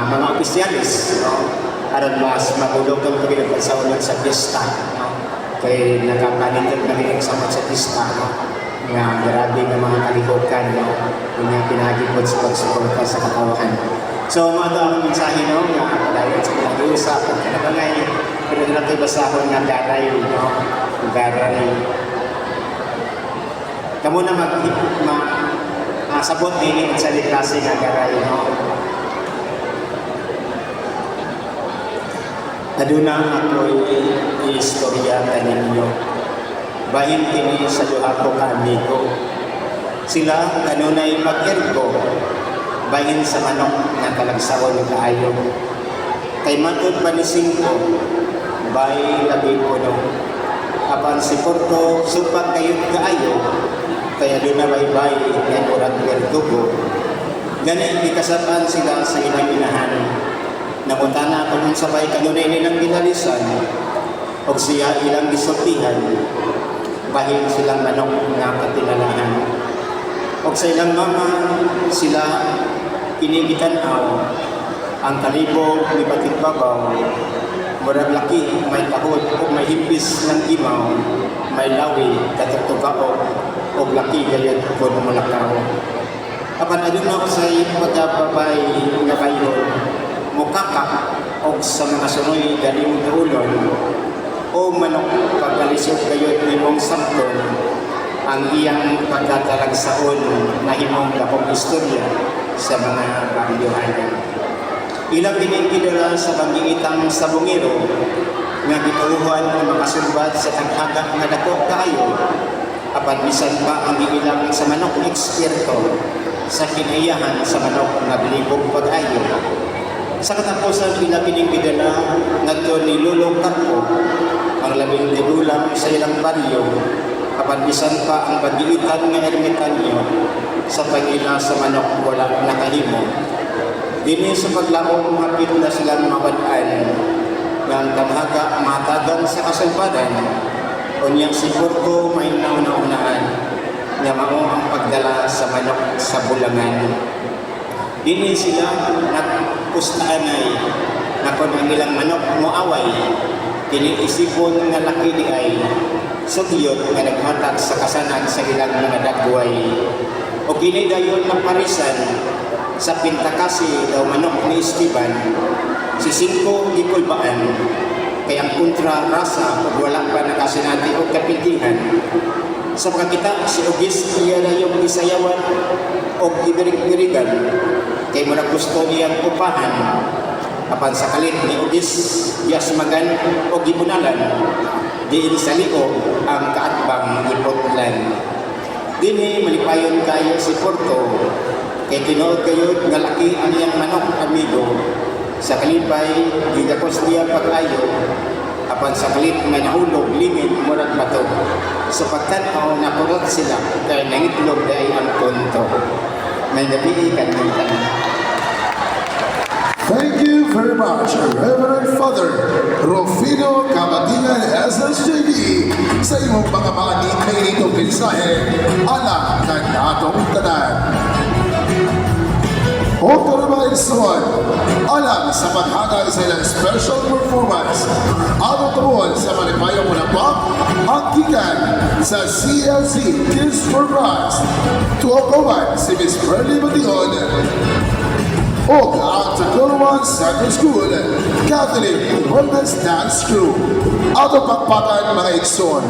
mga opisyalis, no? Aron mas mabulog ang pagpagsaulon sa pista, no? Kay nakapanindot na rin sa sa pista, no? Nga grabe nga mga kalihukan, no? Nga pinagipot sa pagsuporta sa katawahan. So, mga ito ang mensahe, no? Nga padayon sa pinag-uusap, pagkalabangay, Pero na lang basahon nga garay, no? Garay. Kamo na mag ma, sabot dini sa klase nga garay, no? Aduna ako'y istorya kaninyo. Bahin kini sa duha ko ka amigo. Sila kanunay mag-ergo bahin sa manok nga talagsaon kaayo. Kay matud pa ni Singko, bay labi puno. Apan si Porto supag kayod kaayo, kay aduna baybay nga murag bertugo. Gani gikasab-an sila sa ilang inahan. Nangutana kung unsa bay kanunay nilang ginalisan og siya ilang gisultihan bahin silang manok nga katinalahan. Og sa ilang mama sila kini gitan-aw, ang kalibog ni babaw, murag laki may tahod ug may himpis ng imaw, may lawi katugtugaok og laki gayud kon molakaw. Apan aduna usay pagkababay nga bayod mukakak og sa mga sunoy galing duulon o manok pagkalisod gayud nimong sabton ang iyang pagkatalagsaon nahimong dakong istorya sa mga baryohanan. Ilang kining gidala sa pag-iitang sabungero nga gituohan nga makasulbad sa taghaga nga dako kaayo, apan bisan pa ang giilang sa manok eksperto sa kinaiyahan sa manok nga bilibog pag-ayo. Sa katapusan, ila kining gidala ngadto ni Lolo Carpo, ang labing tigulang sa ilang baryo, apan bisan pa ang pag-iitan nga ermitanyo sa pag-ila sa manok wala nakahimo. Dinhi sa paglaom hapit na silang mawad-an nga ang taghaga matagan sa kasulbaran, unya si Porto may nauna-unaan nga mao ang pagdala sa manok sa bulangan. Dinhi sila nagpustaanay nga kon ang ilang manok moaway, kini isipon nga laki di ay sugyot nga naghatag sa kasanag sa ilang mga dagway. O kini dayon naparisan sa pintakasi daw manok ni Esteban, si Cinco gikulbaan kay ang kontra rasa ug wala pa nakasinati og kapildihan. Sa pagkakita si Ugis iya na yung gisayawan og gibirig-birigan kay murag gusto niyang upahan, apan sa kalit ni Ugis giasmagan og gibunalan diin sa liog ang kaatbang giputlan. Dinhi malipayon kayo si Porto kay tinuod kayod nga laki ang iyang manok amigo. Sa kalipay gigakos niya pag-ayo, apan sa kalit nga nahulog lingid murag bato. Sa pagtan-aw nakurot sila kay nangitlog dai ang konto. May gabi kaniyong tanan. Thank you very much, Reverend Father Rufino Cabatingan SSJD, sa imong mga maanit na initong mensahe alang kanatong tanan. O karon, igsoon, alang sa paghatag sa ilang special performance, atong tumuon sa malipayong munapa ang gikan sa CLC Kids for Christ. Tuokoman si Miss Pearly Bation o ang Tacloban Central School Catholic Women's Dance Crew. Ato pakpakan, mga igsoon.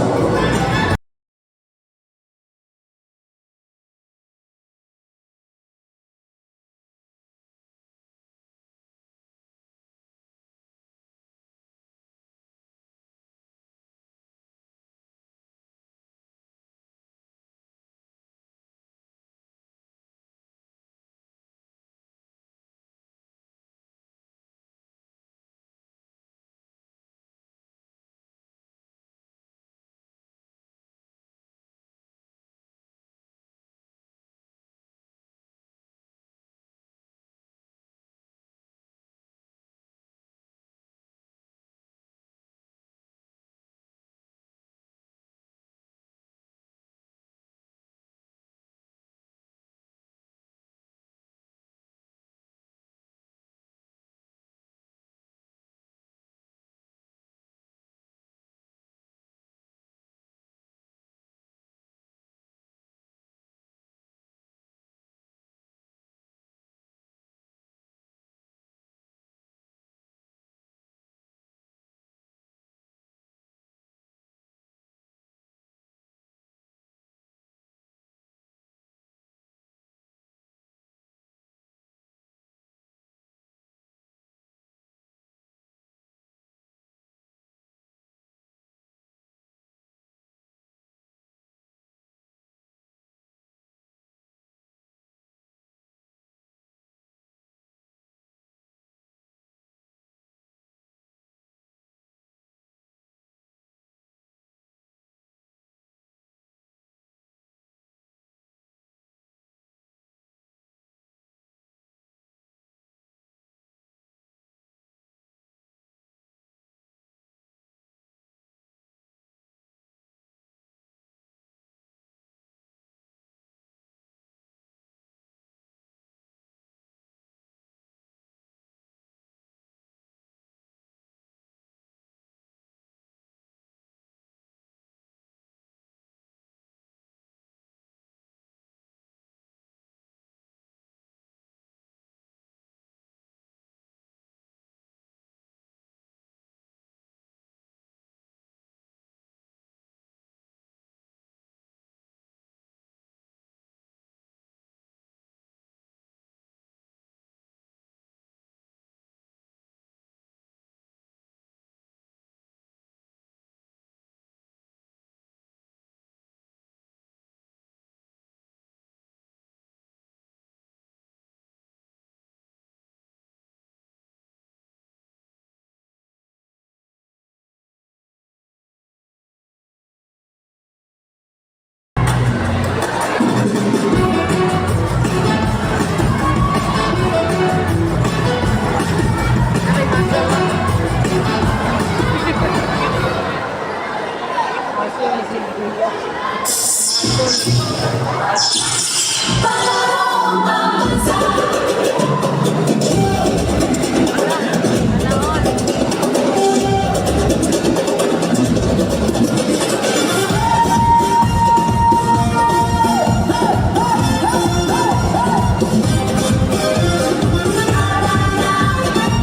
Palarong Pambansa.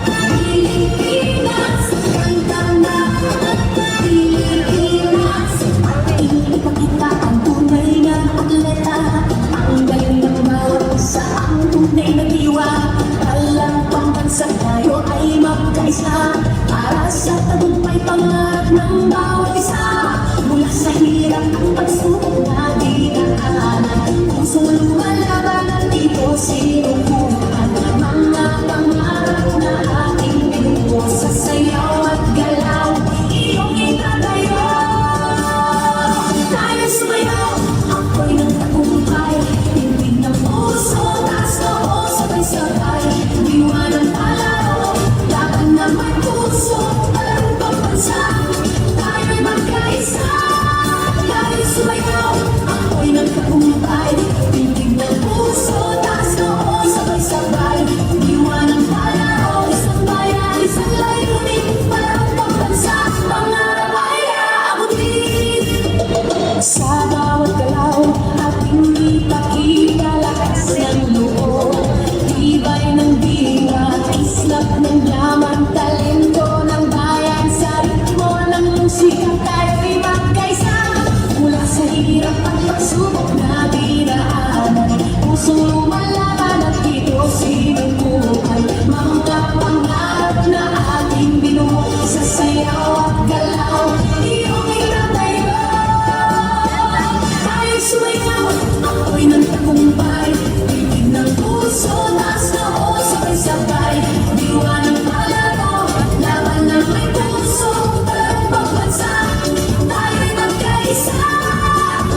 Pilipinas, kanta na. Pilipinas, ipakita ang tunay na atleta. Ang galing ng bawat isa, ang tunay na diwa. Palang pambansa, tayo ay magkaisa. Para sa tagumpay, pangarap ng bawat isa. Mula sa hirap at pagsubok na dinaanan, pusong lumalaban at dito sinukuhan. Mga pangarap na ating binuo, sa sayaw at galaw, iyong itatayo. Tayo sumayaw, ako'y ng tagumpay. Tinig ng puso, taas noo, sabay-sabay. Diwa ng palaro, laban na may puso. Palarong pambansa, tayo'y magkaisa. Tayo sumayaw, ako'y ng tagumpay. Tinig ng puso, taas noo, sabay-sabay. Diwa ng palaro, isang bayan, isang layunin. Palarong pambansa, pangarap ay aabutin. Sa bawat galaw, ating ipakita lakas ng loob. Tibay ng diwa, islap ng yaman, talento ng bayan. Sa ritmo ng musika, tayo'y magkaisa. Mula sa hirap at pagsubok na dinaanan, pusong lumalaban at dito sinubukan. Mga pangarap na ating binuo, sa sayaw at galaw, iyong itatayo. Tayo'y sumayaw, ako'y ng tagumpay. Titig ng puso, taas noo, sabay-sabay. Diwa ng palaro, laban ng may puso. Palarong pambansa, tayo'y magkaisa.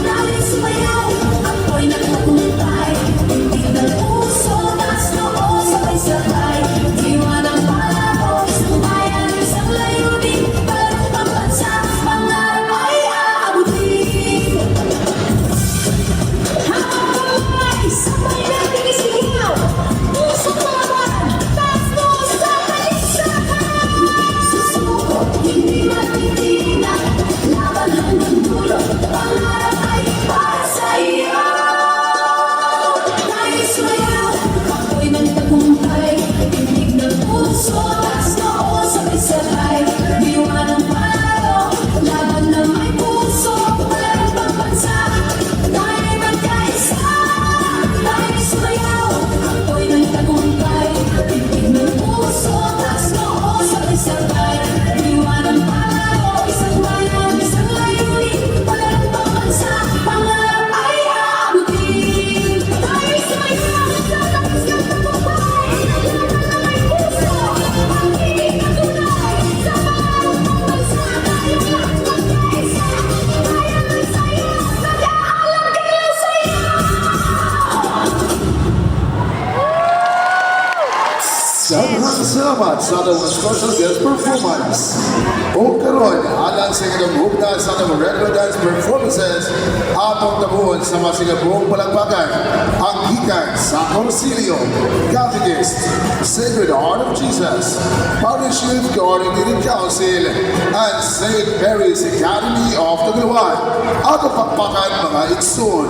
Tayo'y sumayaw, ako'y ng tagumpay. Titig ng puso, taas noo, sabay-sabay. Diwa ng palaro, isang bayan, isang layunin. Palarong pambansa, pangarap ay aabutin. Habang kamay, sabay natin isigaw. Puso laban, taas noo sa talisahan. Susuko, hindi matitinag. Laban hanggang dulo, pangarap ay para sa iyo. Tayo'y sumayaw, ako'y ng tagumpay. Tinig ng puso, taas noo, sabay-sabay. Diwa ng palaro, laban na may puso. Palarong pambansa, tayo'y magkaisa. Tayo'y sumayaw, ako'y ng tagumpay. Tinig ng puso, taas noo, sabay-sabay. Diwa ng palaro, isang bayan, isang layunin. Palarong pambansa, pangarap ay aabutin. Tayo'y sumayaw, sa taas ng tagumpay. Laban na may puso, pag-ibig na tunay. Sa palarong pambansa, tayo'y lahat magkaisa. Kaya ng sayo, nag-aalam kayo sa'yo. Daghang salamat sa atong special guest performance. O karon, alang sa inyong hugna sa atong regular dance performances, atong tabuon sa masigabong palakpakan ang gikan sa Concilio, Catechist, Sacred Heart of Jesus, Parish Youth Coordinating Council, and St. Mary's Academy of Tagbilaran. Atong pakpakan, mga igsoon.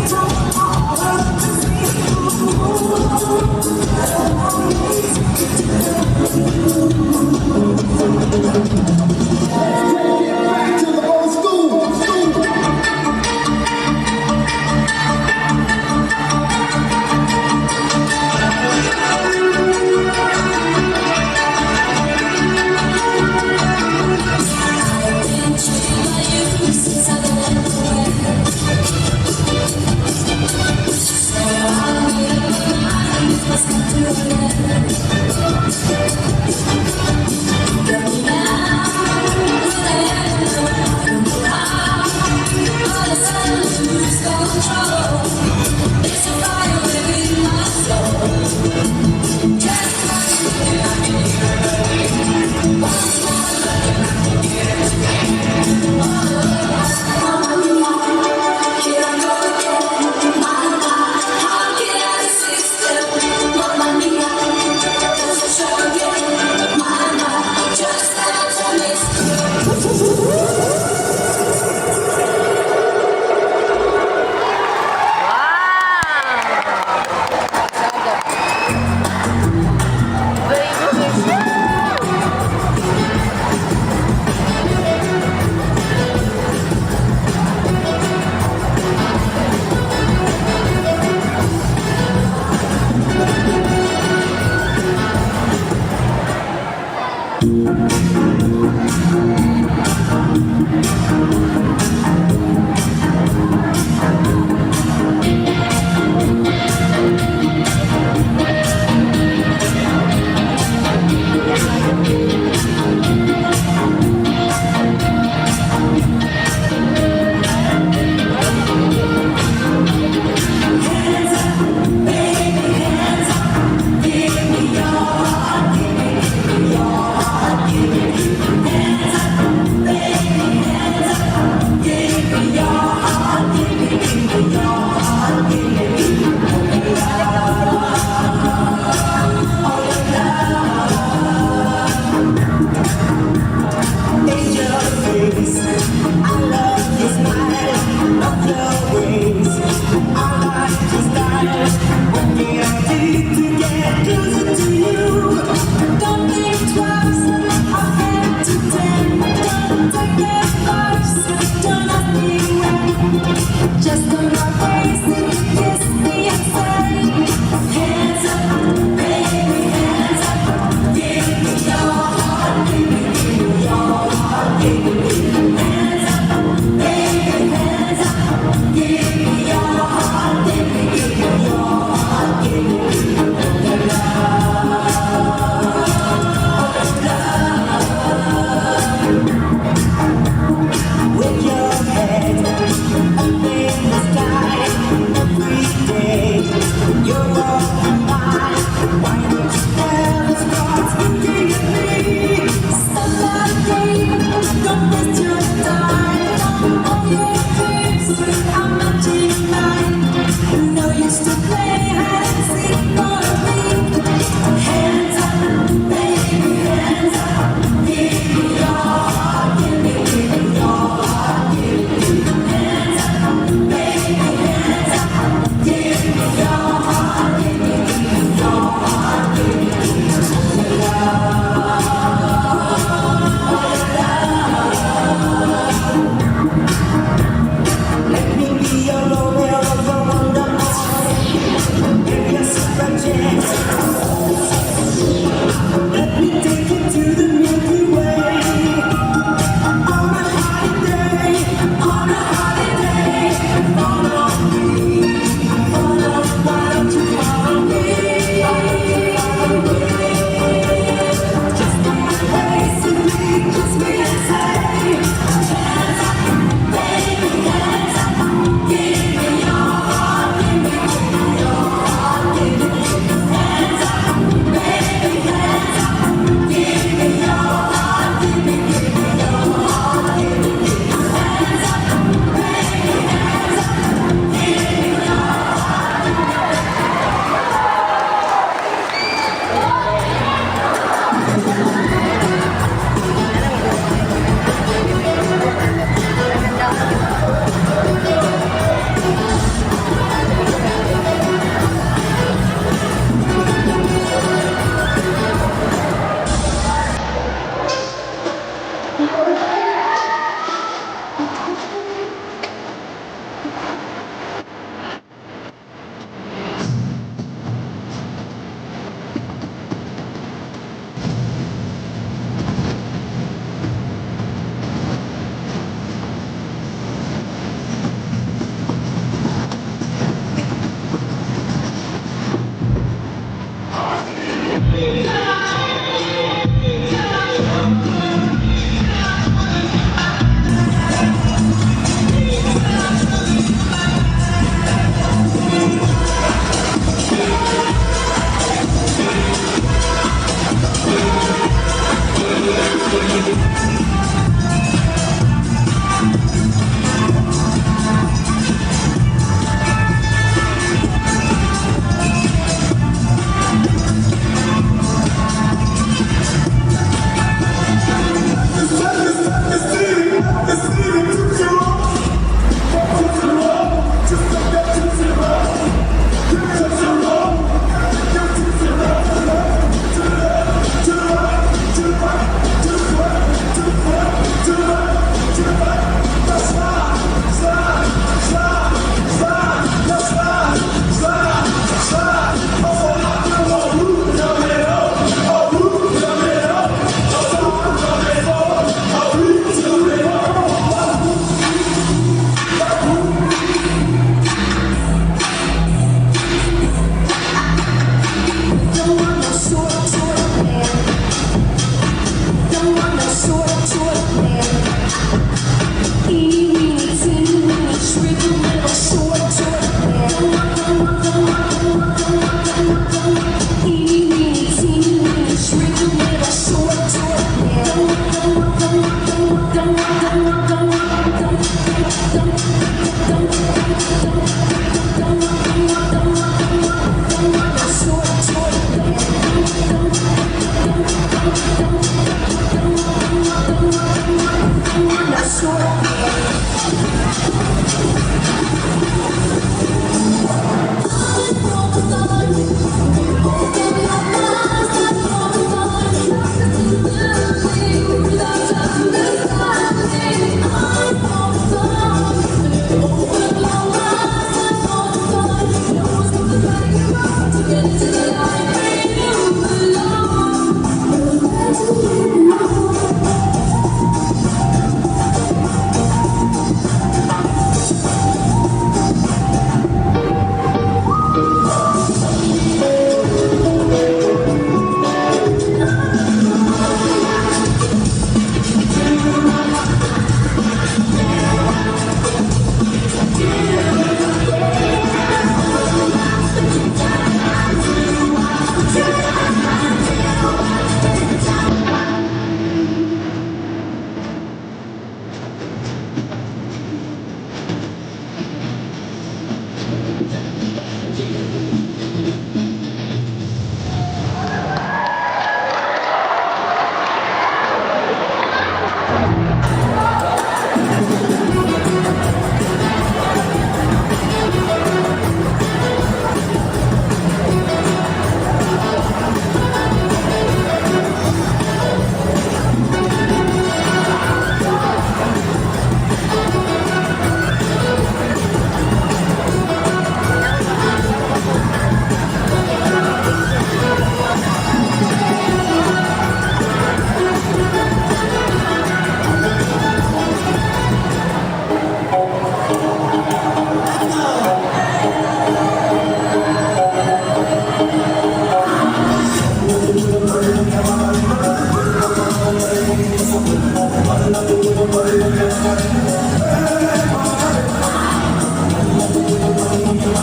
Back to the old school. Since I went away.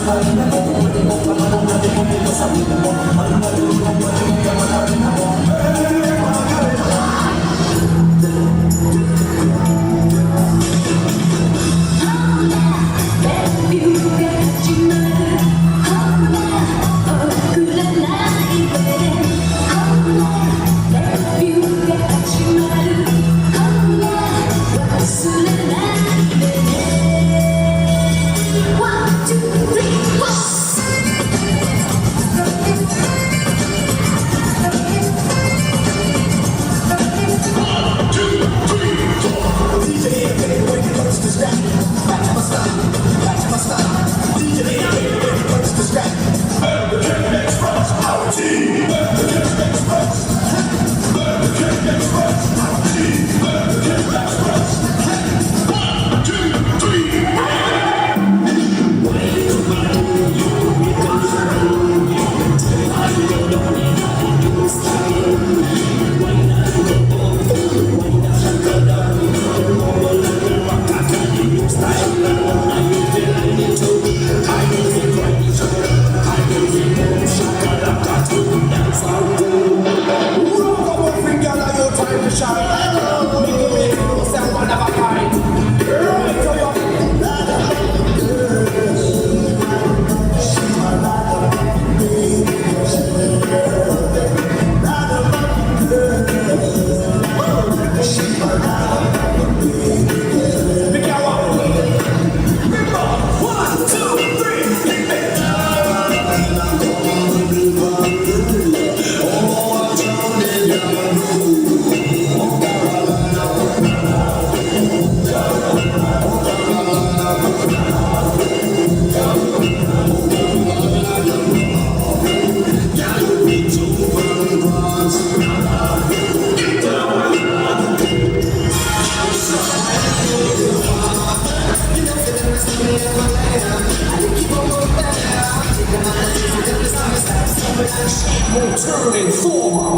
One, two, three, four.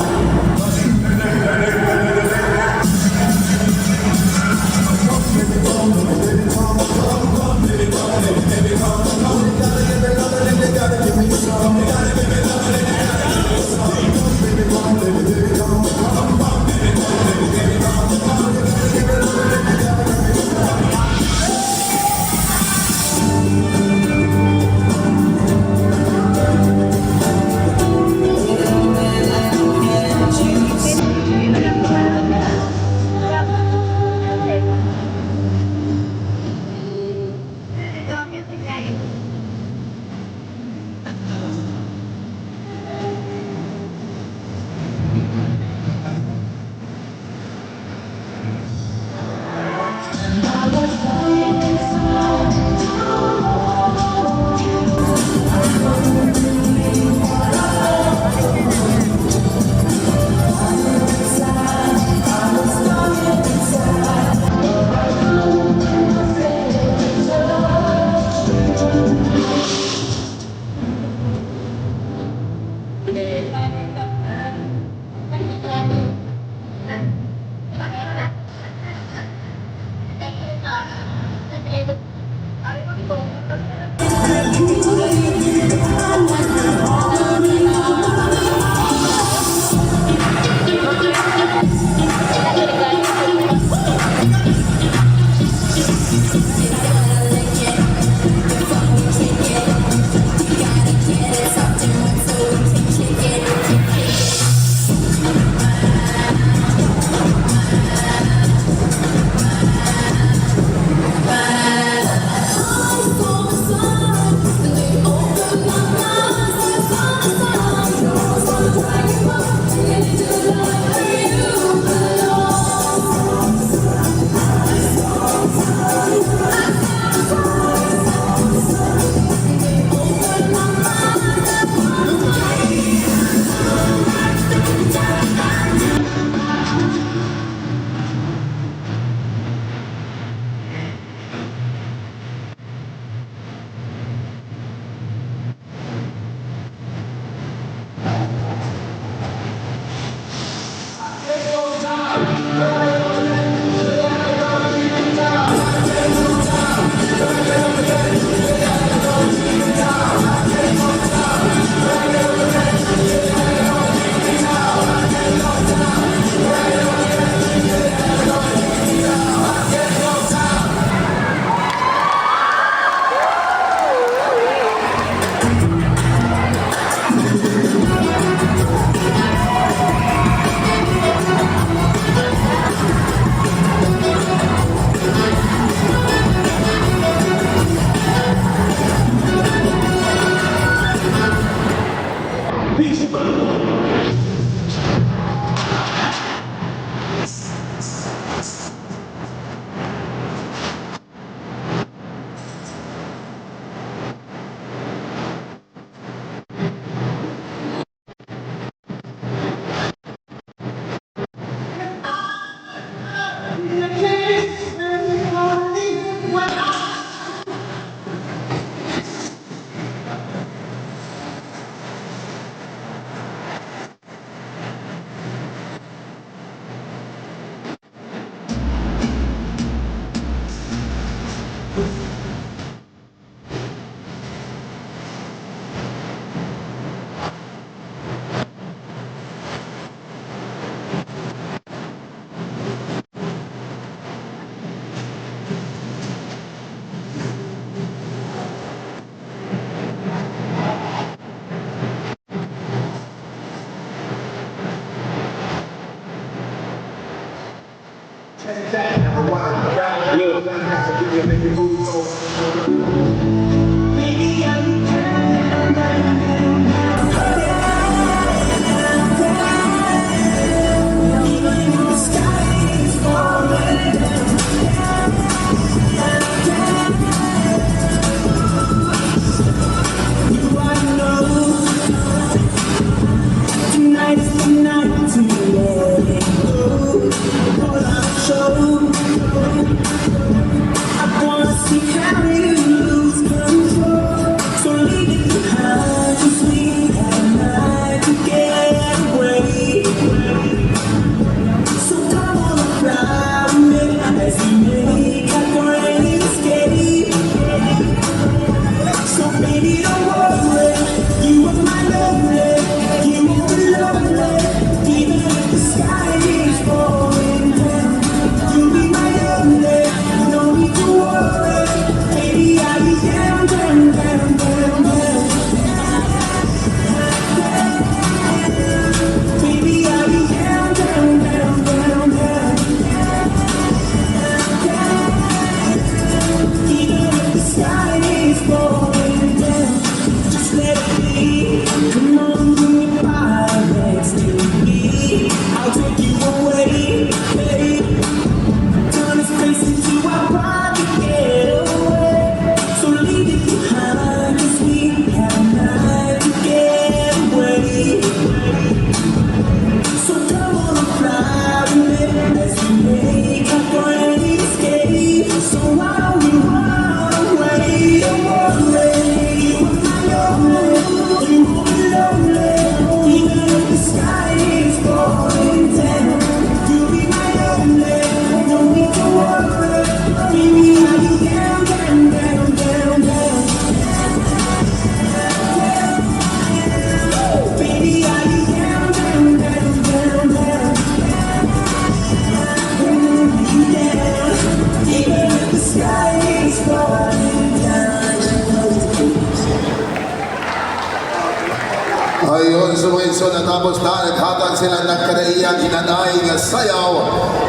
Baby, I'll be down, down, down, down. Even if the sky is falling down, down, down. You I know tonight is the night to let it go. Put on a show. I wanna see how you lose control. So leave it behind, 'cause we had a night to get away. So come on and fly with me as we make a great escape. So baby, don't worry, you are my lovely, you won't be lonely, even if the sky is falling down. You'll be my only, no need to worry, baby, I'll be down, down, down, down, down. Baby, I'll be down, down, down, down, down. Even if the sky is falling down, just let it be. Come on, bring your pirates to me. I'll take you away, babe. Turn this place into our private getaway. So leave it behind, 'cause we have a night to get away. So come on and fly with me as we make a great escape. So why don't we run away? Don't worry, you are my only, you won't be lonely. Even if the sky is falling down, you'll be my only. No need to worry, baby, I'll be down, down, down, down, down. Baby, I'll be down, down, down, down, down. Down, even if the sky is falling down. Ayon sa mga igsoon, natapos na naghatag sila ng kadaiyang hinanay nga sayaw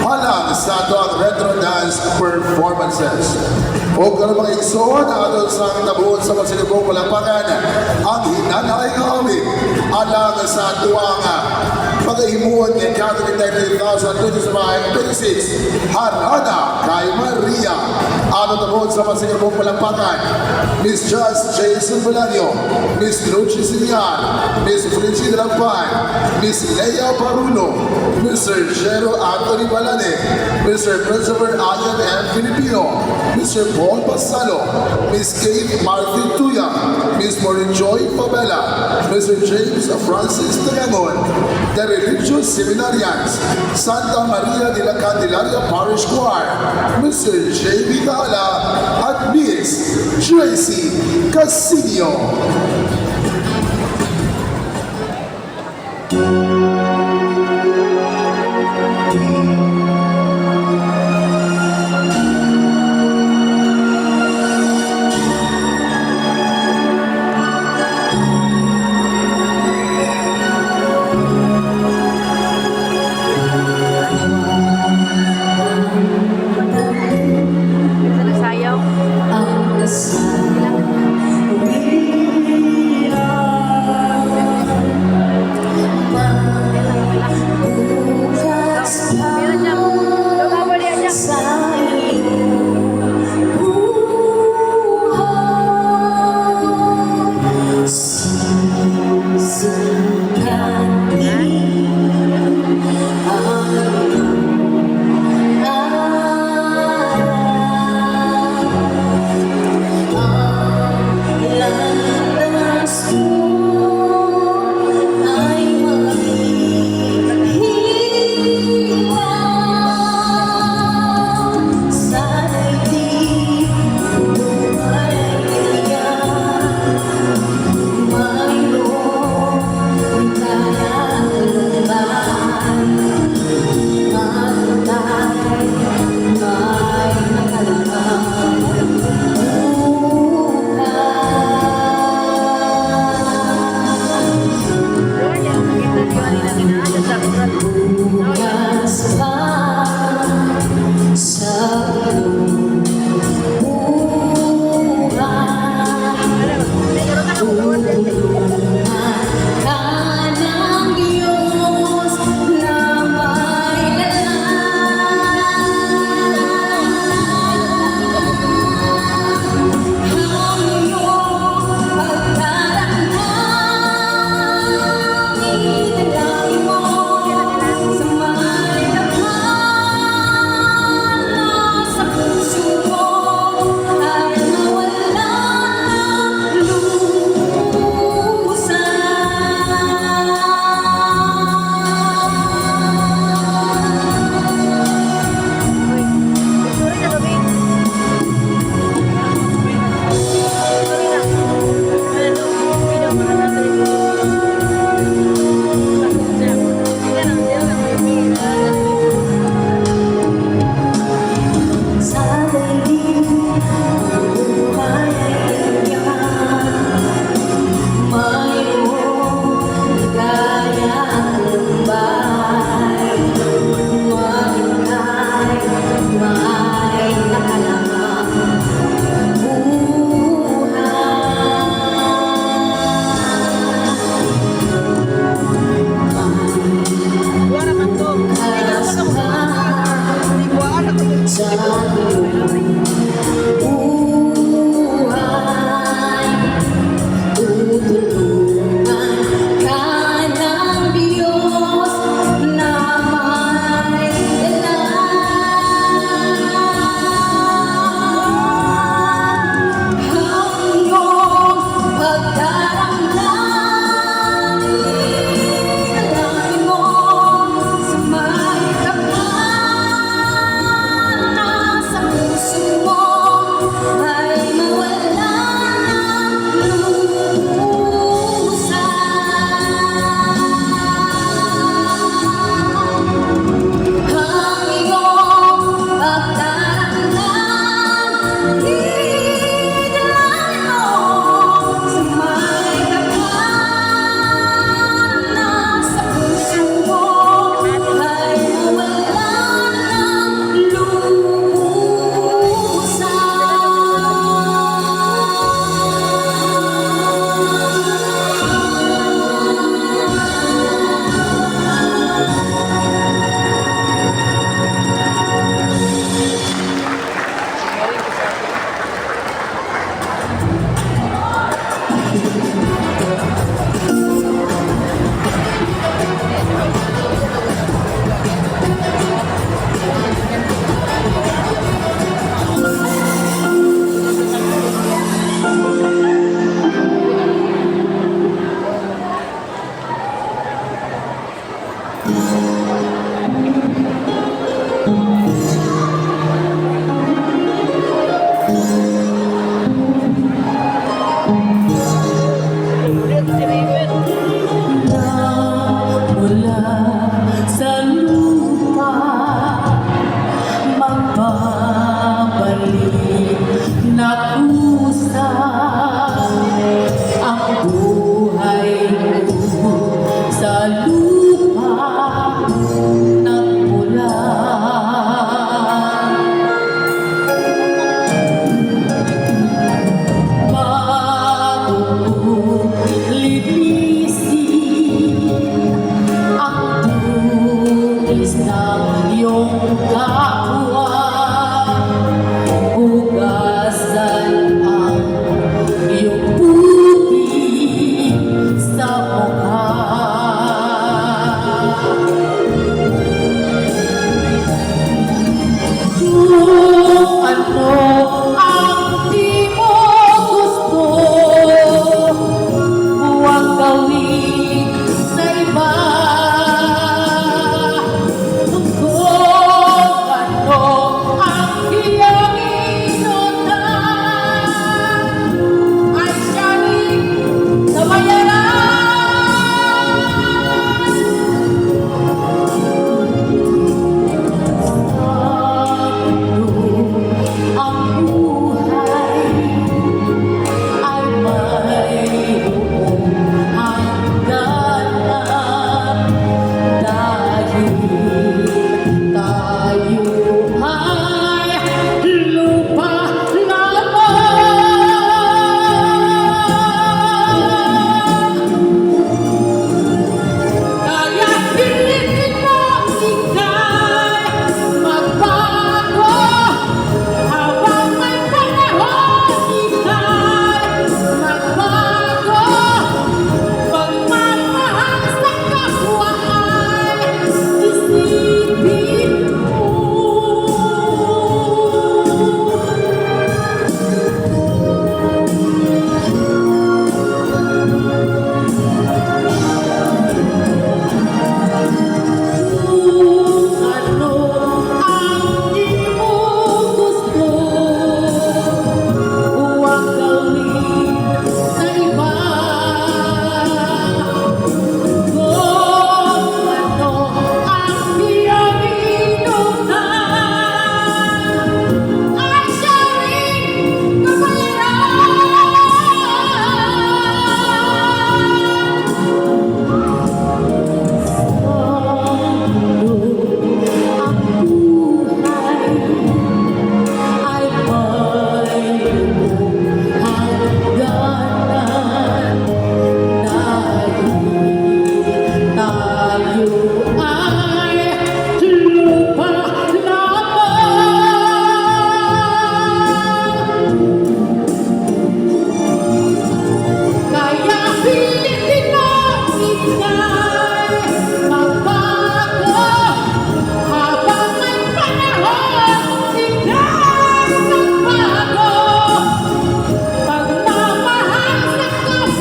halang sa ato ang retro dance performances. O karon, mga igsoon, aton sang tabuon sa masinubong palakpakan ang hinanay nga awit alang sa atuang pagahimuon nga Catholic Day 2025-26 Harana kay Maria. Ato tabuon sa masinubong palakpakan Miss Just Jason Bolaño, Miss Lucy Sinian, Miss Felicia Rampan, Miss Leia Parulo, Mr. Jero Anthony Balane, Mr. Christopher Ayan M. Filipino, Mr. Paul Pasalo, Miss Kate Martin Tuya, Miss Maureen Joy Fabella, Mr. James Francis Tagangon, the Religious Seminarians, Santa Maria de la Candelaria Parish Choir, Mr. J.B. Taala, at Miss Tracy Casinio. Sa nagsayaw. Ang kasal.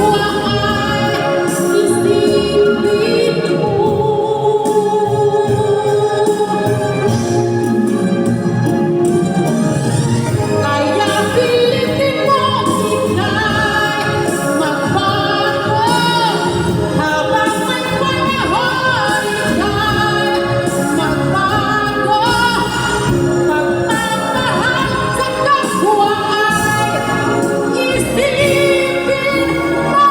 Kapwa ay isipin mo. Kaya pilitin mo ika'y magbago habang may panahon, ika'y magbago. Pagmamahal sa kapwa ay isipin mo.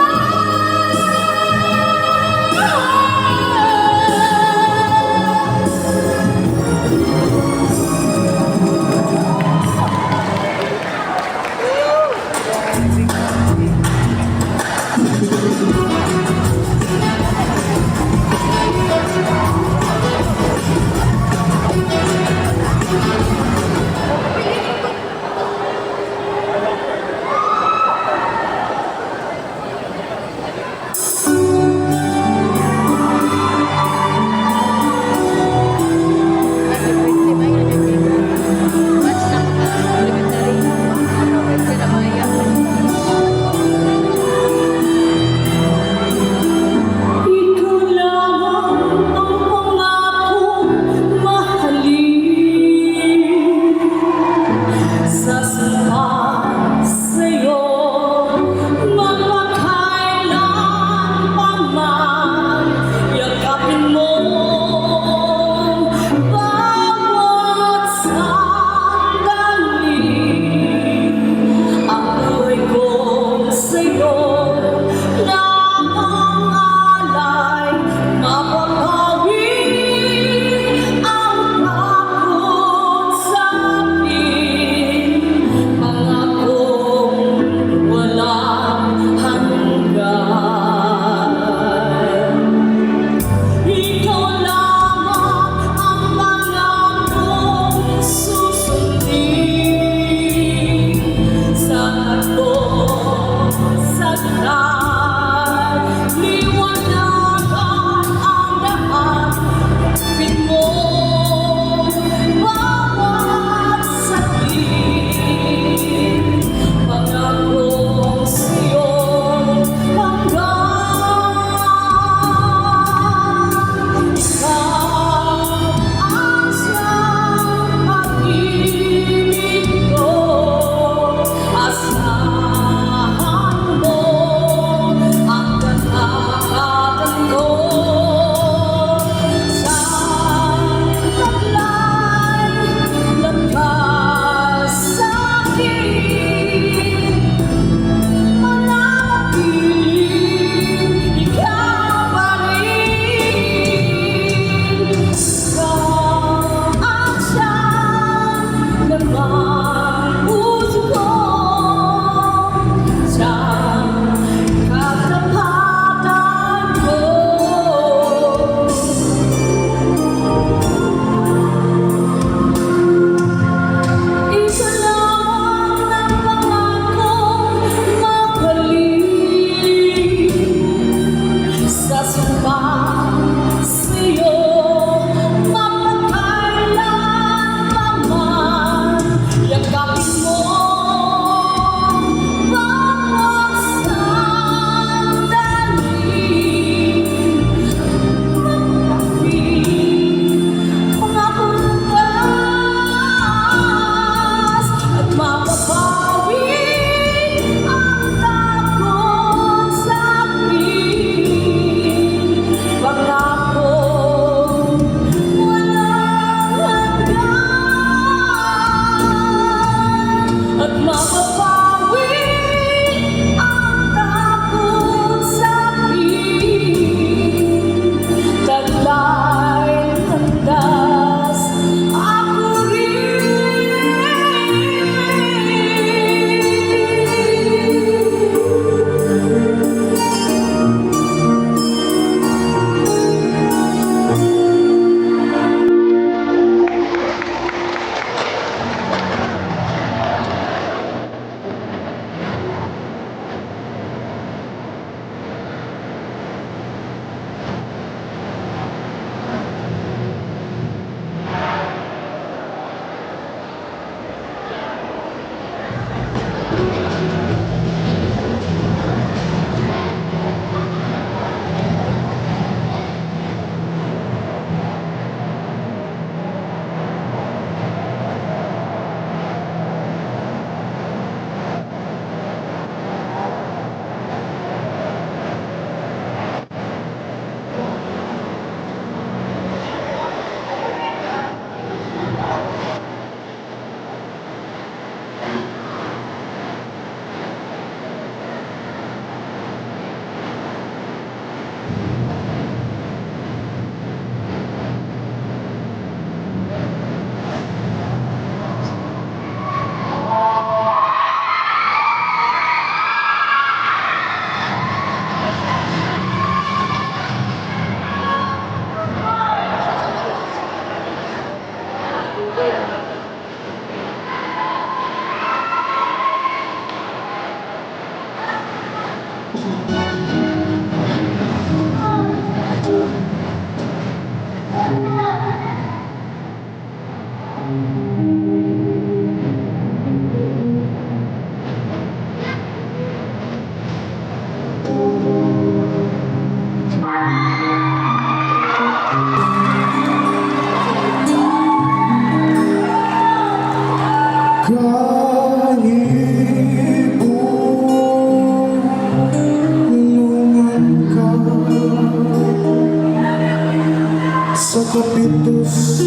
kapitos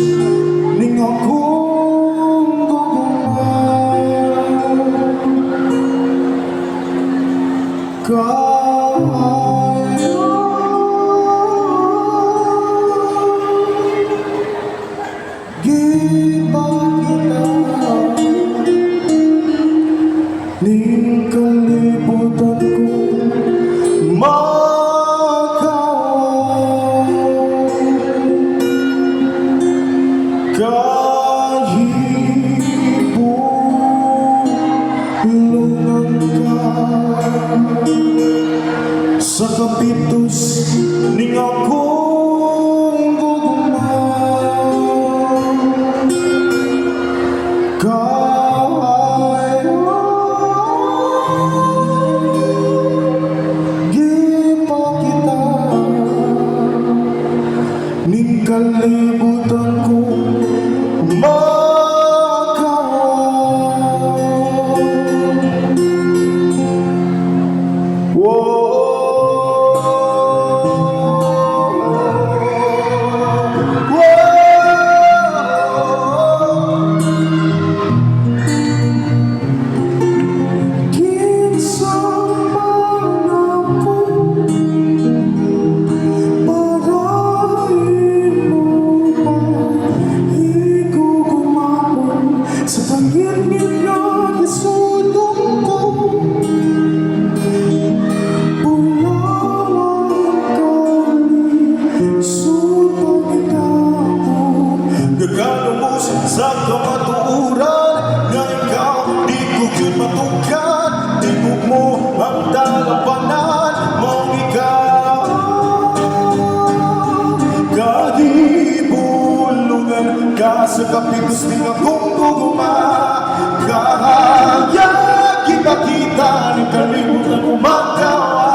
ning akong gugma. Kayo gipakita ning kalibutan ko makawan kahibulungan ka sa kapitos ning akong gugma. Kayo gipakita ning kalibutan ko makawan. Whoa, whoa. Kinsa man ako para imo pa higugmaon sa pangitngit nga gisudong ko. Bulawan kalisod pagkatapon. Gagalubos sa kamatuoran nga ikaw di ko gyud matugkad. Tingog mo ang dalapanan, maong ikaw. Kahibulungan ka sa kapitos ning akong gugma. Kahayag ipakita ng kalibutan umakawa.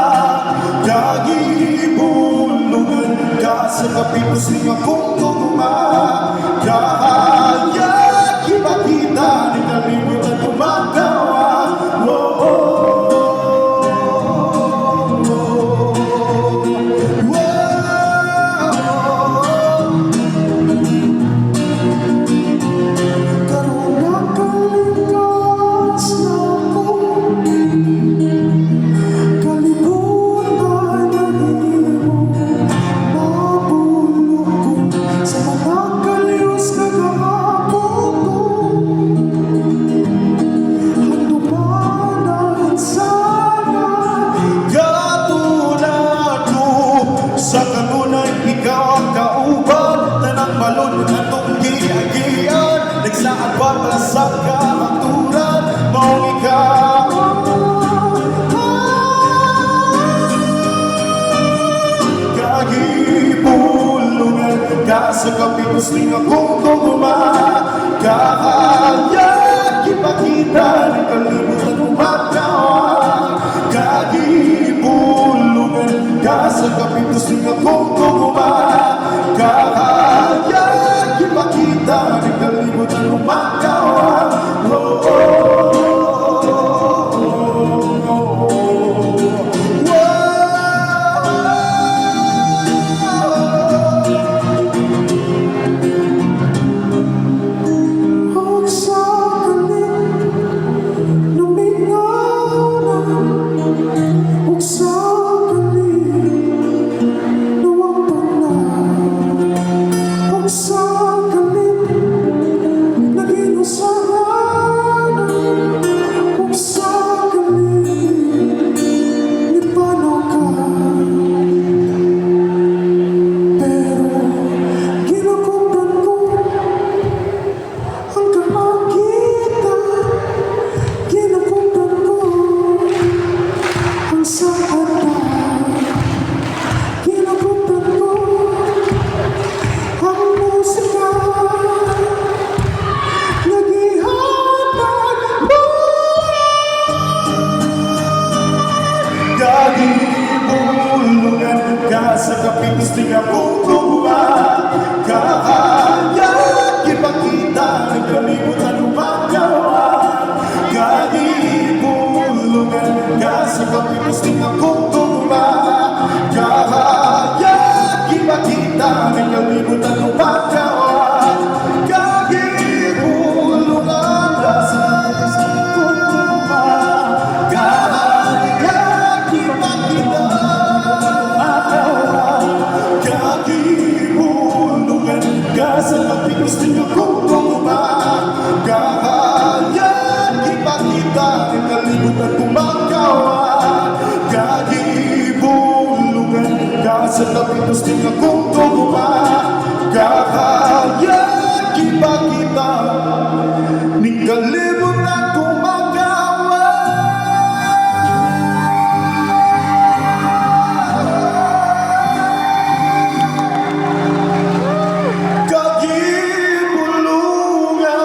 Kahibulungan ka sa kapitos ning akong gugma. Kahayag ipakita ng kalibutan umakawa. Oh, oh. Karon nakalikas na ko, kalibutan ang imo mabulok sa mga kalihos kagahapon ko. Handumanan sana katulad ko sa kanunay, ikaw ang kauban. Tanang balon atong giagian, nagsaad pa sa kahangturan, maong ikaw. Kahibulungan ka sa kapitos ning akong gugma. Kahayag ipakita ng kalibutan umakawa. Kahibulungan ka sa kapitos ning akong gugma. Kahayag ipakita ng kalibutan umakawa. Oh. Og sa kalit lumingaw na, og sa kalit nawagpag na, og sa kalit naginusahan, og sa kalit nipanaw ka. Pero ginukutan ko ang kaakita, ginakutan ko ang saad na, ginakutan ko ang musika nga gihatag mo. Kahibulungan ka sa kapitos ning akong gugma. Kahayag ipakita ng kalibutan umagawa. Kahibulungan ka sa kapitos ning akong gugma. Kahayag ipakita ng kalibutan umagawa. Sa kapit nga kung tugma. Kahayag ipakita ning kalibot akong magawa. Kagibulungan ka.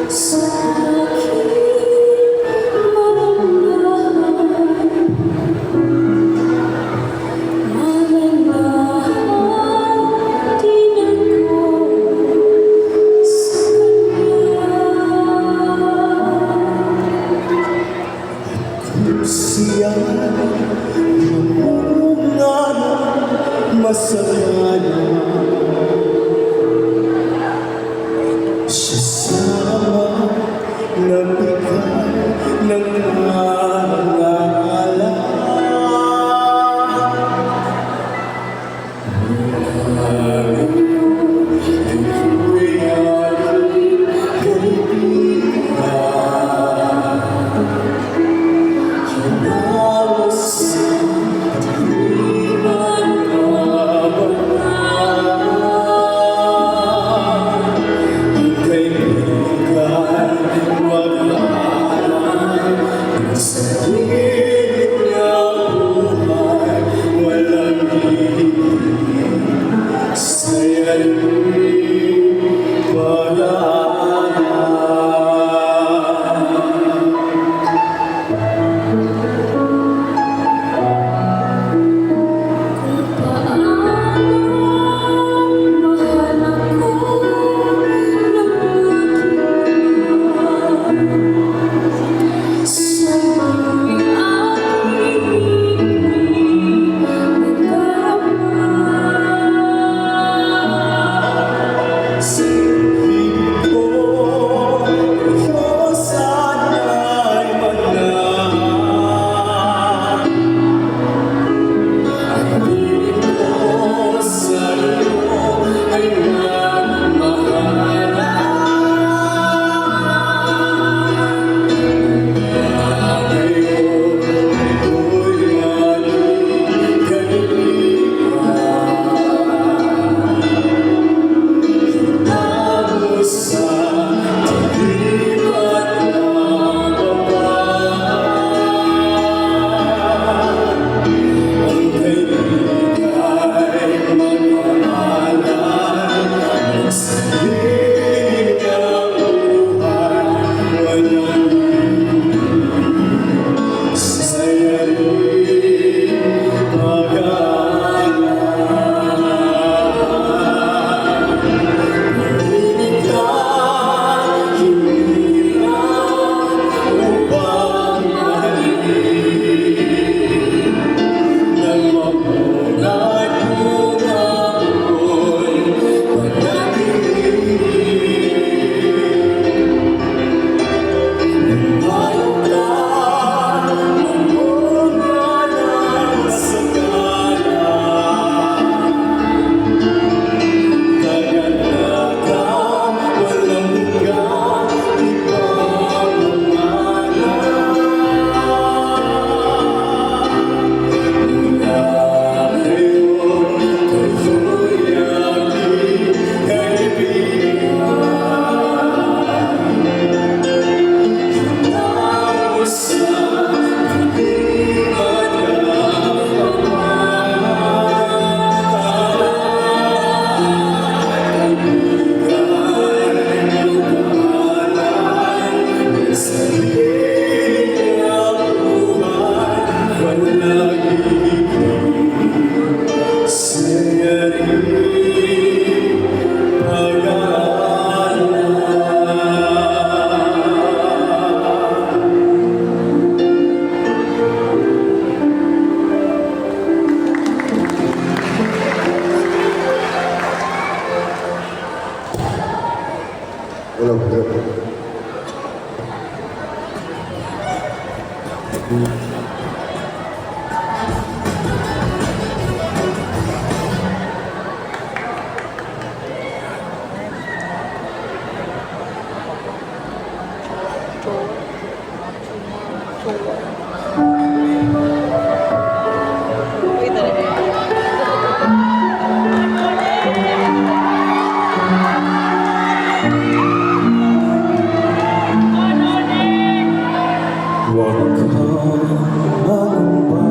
Sa aking maramdaman, Magandahan din ako sa kanya. Siya Mamungan Masagana Siya sama Nagbigay ng karangalan. Ako'y aking kaibigan. Hinalos sa Di man ko Hello, hello. Uy, talaga. Huwag kang mangamba.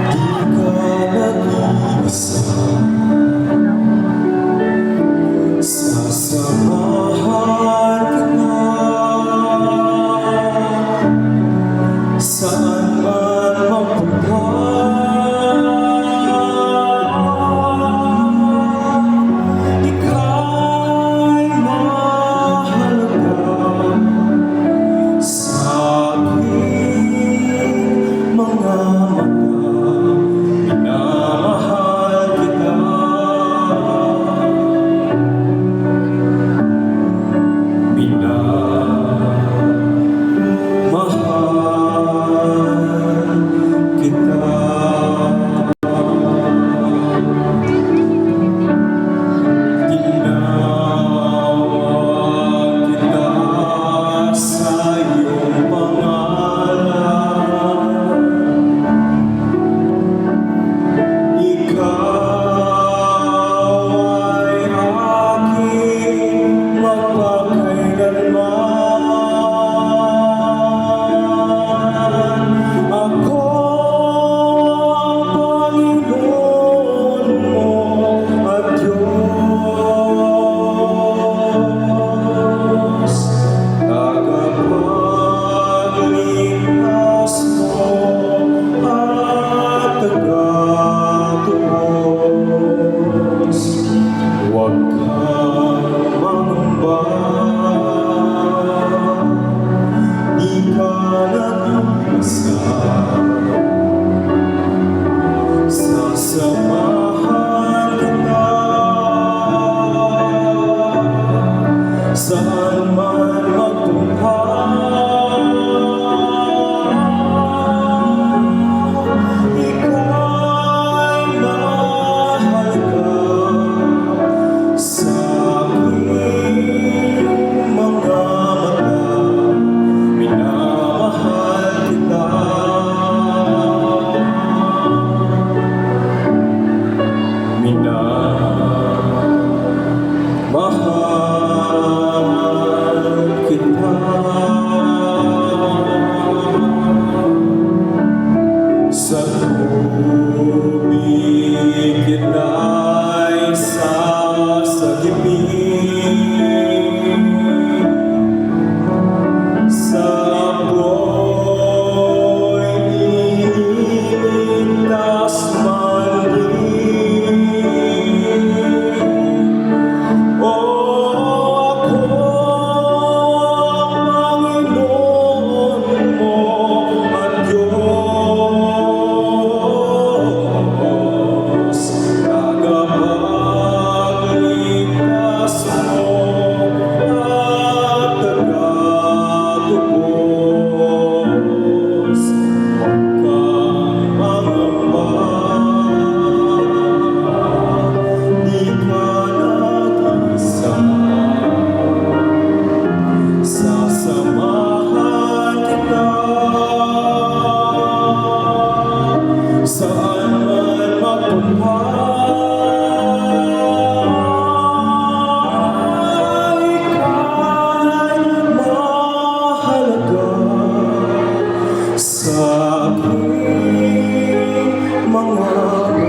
Di ka nag-iisa. Sasamahan kita saan man mapunta. Ika'y mahalaga sa aking mga mata. Minamahal kita. Minamahal kita. Tinawag kita sa iyong pangalan. Ikaw ay aking magpakailanman. Ako ang Panginoon mo at Diyos. Tagapagligtas mo at tagatubos. Huwag kang mangamba, di ka nag-iisa. Sasamahan kita saan man magpunta. Ika'y mahalaga sa aking mga mata. Minamahal kita. Minamahal kita. Sa tubig kita'y sasagipin. Sa apoy iniligtas man din. O ako ang Panginoon mo at Diyos, tagapagligtas mo at tagatubos. Huwag kang mangamba, di ka nag-iisa. Sasamahan kita saan man magpunta. Ika'y mahalaga sa aking mga mata.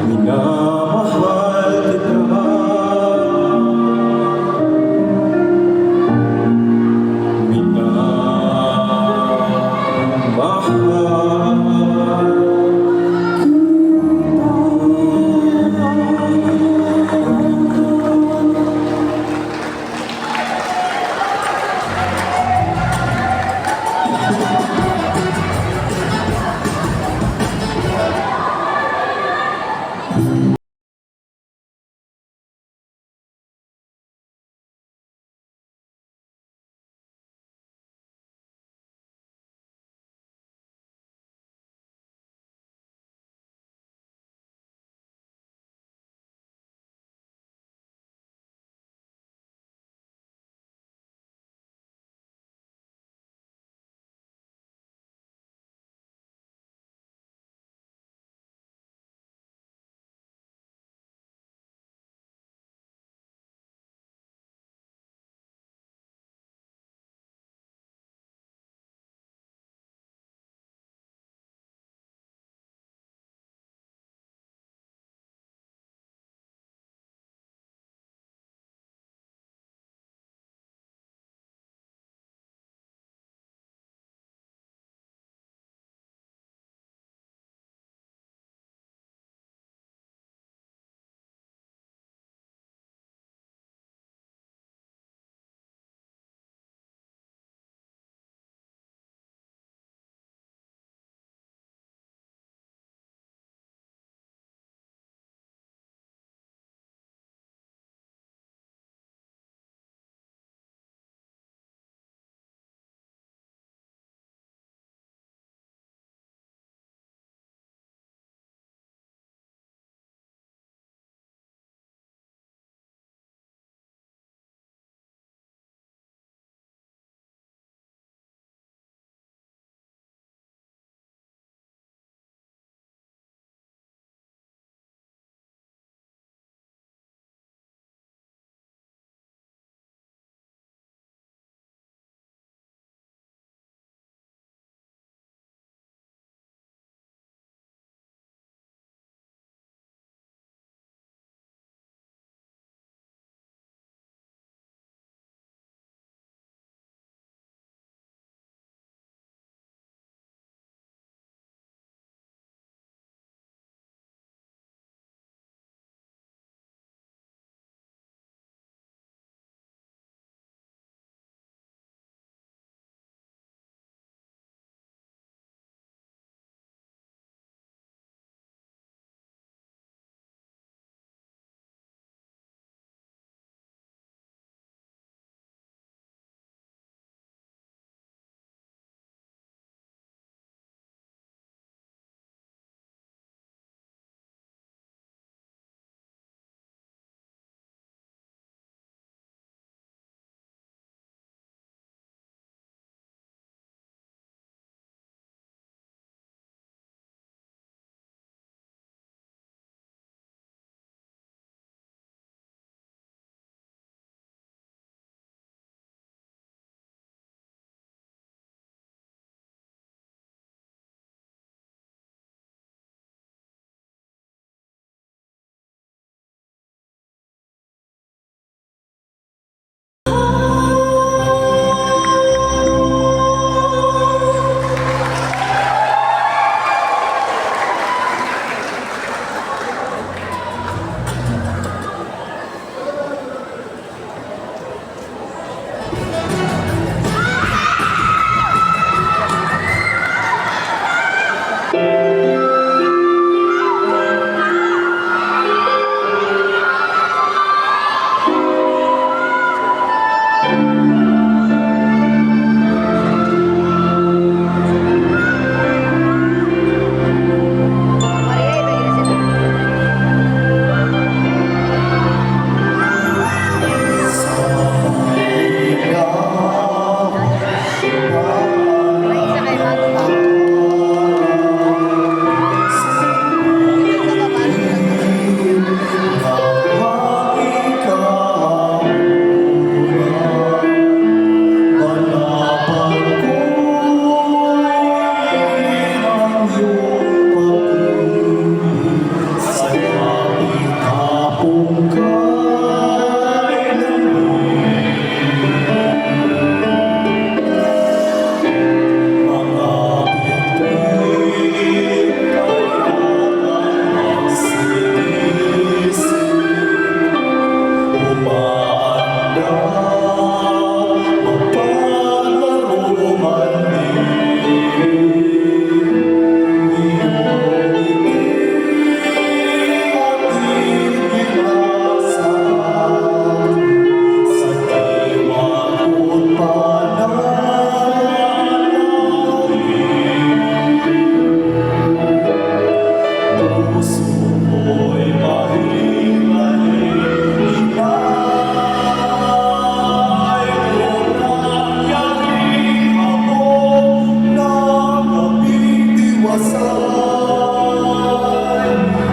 Minamahal kita. Minamahal.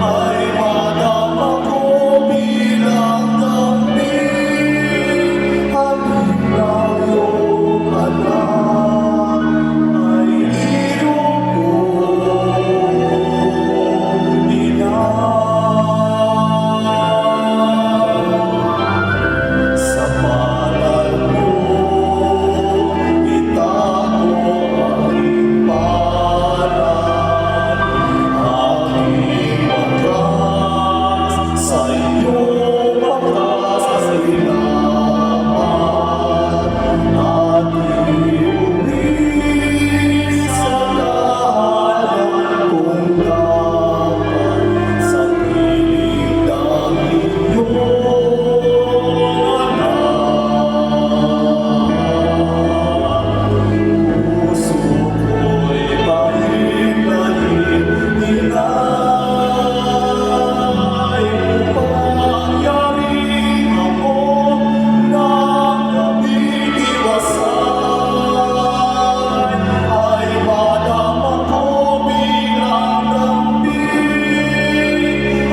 Ay madama ko bilang dampi, Hanggang ng iyong anak ay iyong ina. Sa palad mo, itago aking palad, aking wakas, sa iyong wakas ilapat, at iuwi sa tahanan kung dapat, sa piling ng inyong anak. Puso ko'y pahinlahin, inay, upang yaring ako ng nabitiwasan. Ay madama ko bilang dampi,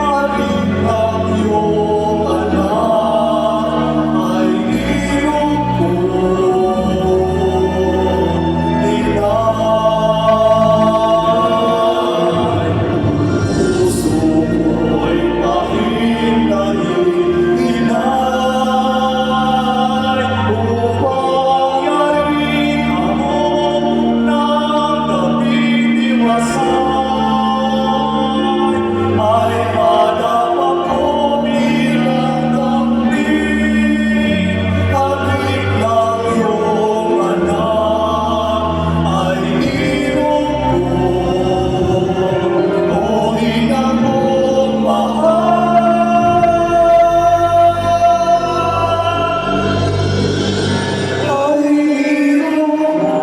Halin ng iyong anak ay iyong ko inay. Puso ko'y pahinlahin, inay, upang yarin ako ng nabitiwasan. Ay madama ko bilang dampi, Halik ng iyong anak ay iyong ko. O ina kong mahal, ay iyong ko ina.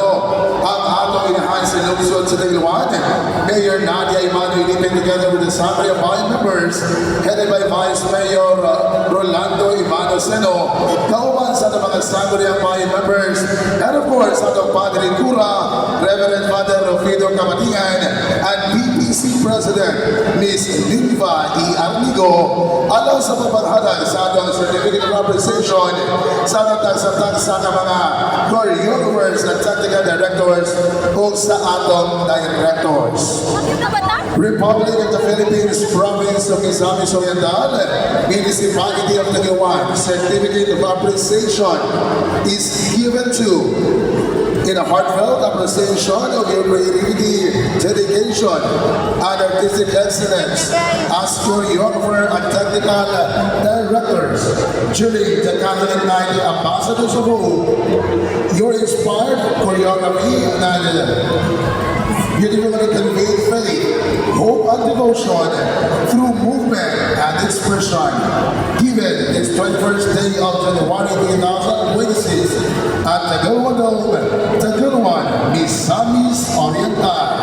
Imano, ang atong inahan sa lungsod sa Tagbilaran, Mayor Nadia Emmanuel Ilipe, together with the Sangguniang Bayan members, headed by Vice Mayor Rolando Emano Seno, kauban sa atong mga Sangguniang Bayan members, and of course, atong Padre Cura, Reverend Father Rufino Cabatingan, and PPC President, Ms. Linva E. Arnigo, alang sa pagpaghatag sa atong Certificate of Appreciation sa atong tagsa-tagsa nga mga choreographers at technical directors ug sa atong directors. Republic of the Philippines, Province of Misamis Oriental, Municipality of Tagbilaran, Certificate of Appreciation is given to, in a heartfelt appreciation of your creativity, dedication, and artistic excellence as choreographer and technical directors during the Catholic Night Ambassadors of Hope. Your inspired choreography and beautifully conveyed faith, hope, and devotion through movement and expression. Given this 21st day of January 2026 at Tagbilaran Dome, Tagbilaran, Misamis Oriental.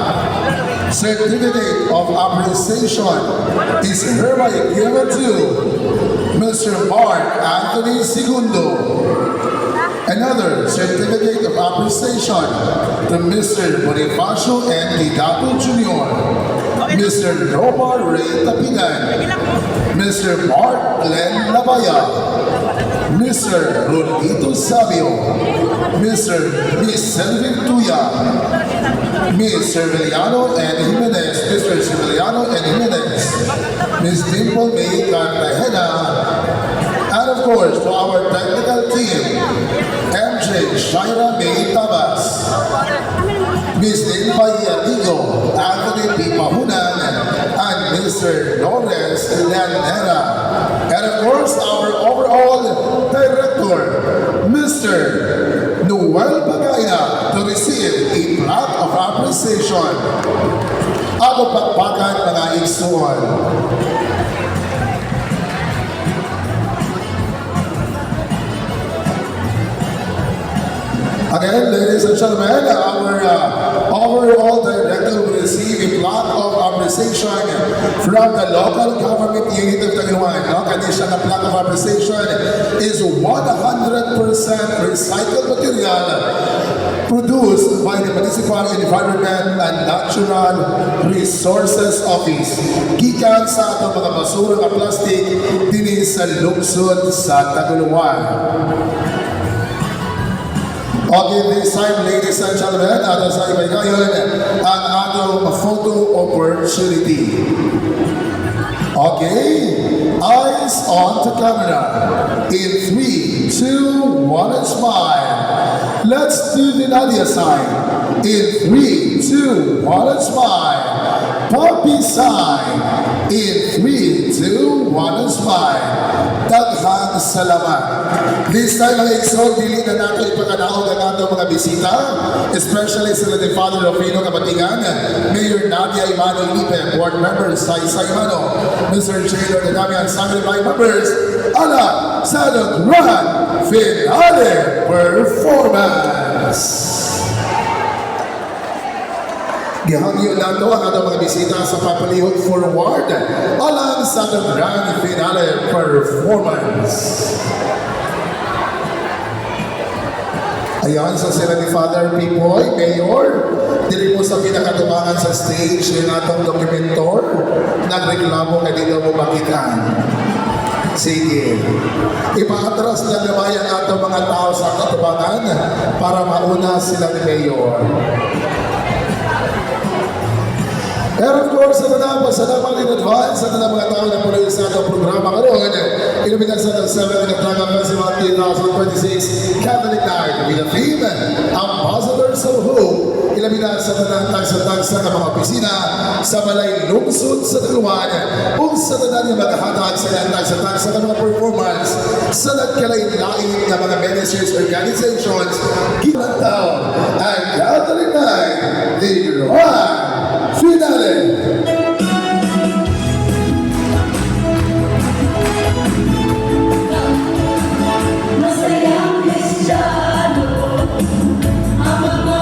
Certificate of Appreciation is hereby given to Mr. Mark Anthony Segundo. Another certificate of appreciation to Mr. Bonifacio N. Didato Jr., Mr. Nomar Ray Tapinan, Mr. Mark Glenn Labaya, Mr. Rolito Sabio, Mr. Miss Selvin Tuya, Ms. Serviliano and Jimenez, Mr. Serviliano and Jimenez, Ms. Dimple May Cartagena, and of course to our technical team, MJ Shaira May Tabas, Ms. Linda Yatigo, Anthony P. Pahunan, and Mr. Lawrence Lanera. And of course, our overall director, Mr. Noel Bagaya, to receive a plaque of appreciation. Ako pakpakan, mga igsoon. Again, ladies and gentlemen, our overall director will receive a plaque of appreciation from the local government unit of Tagbilaran. No? Kani siya nga plaque of appreciation is 100% recycled material produced by the Municipal Environment and Natural Resources Office. Gikan sa atong mga basura nga plastic dinhi sa lungsod sa Tagbilaran. Okay, this time, ladies and gentlemen, ato sa ibay ngayon ang atong photo opportunity. Okay, eyes on the camera. In three, two, one, and smile. Let's do the Nadia sign. In three, two, one, and smile. Poppy sign. In three, two, one, and smile. Daghang salamat. This time, mga igsoon, dili na nato ipakanaog ang atong mga bisita, especially sila ni Father Rufino Cabatingan, Mayor Nadia Emmanuel Lipe, Board Members Sai Imano, Mr. Taylor Damian Sangguniang Members, ala sa the Grand Finale Performance. Gihangyo nato ang atong mga bisita sa papalihog forward alang sa the Grand Finale Performance. Ayan, sa sila ni Father Pipoy, Mayor, dili mo sa pinakatubangan sa stage yung atong documentor, nagreklamo kay di daw mo makitaan. Sige. Ipaatras lang naman ang atong mga tao sa katubangan para mauna sila ni Mayor. And of course, ito na, pasalamat in advance sa mga tao na puloy sa atong programa karon. Iluminan sa atong 7 Katangan Festival 2026 Catholic Night with the theme Ambassadors of Hope. Ilabinan sa tanang tagsa-tagsa ng mga opisina sa Balay Lungsod sa Tagbilaran ug sa tanan nga maghatag sa ilang tagsa-tagsa ng mga performance sa nagkalain-lain nga mga ministries, organizations gilang taon ang Catholic Night, the Grand Finale. Masayang Kristiyano ang mga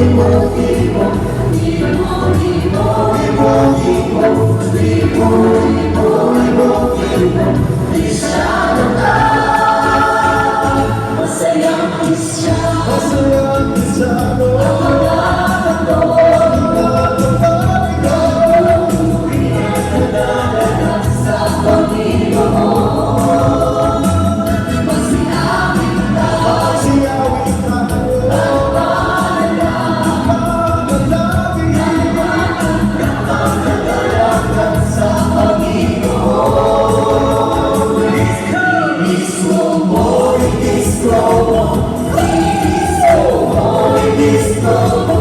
Imo, imo, imo, imo, imo, imo, imo, imo, imo, imo, Kristiyano ka. Masayang Kristiyano. Masayang Kristiyano. Ang mga Katoliko. Walang uri at nagaganap sa Panginoon. Magsiawit ka. Magsiawit tayo. Ang panalangin. Panalangin. Sa Panginoon. Ginismo mo, ginismo mo, ginismo mo, ginismo.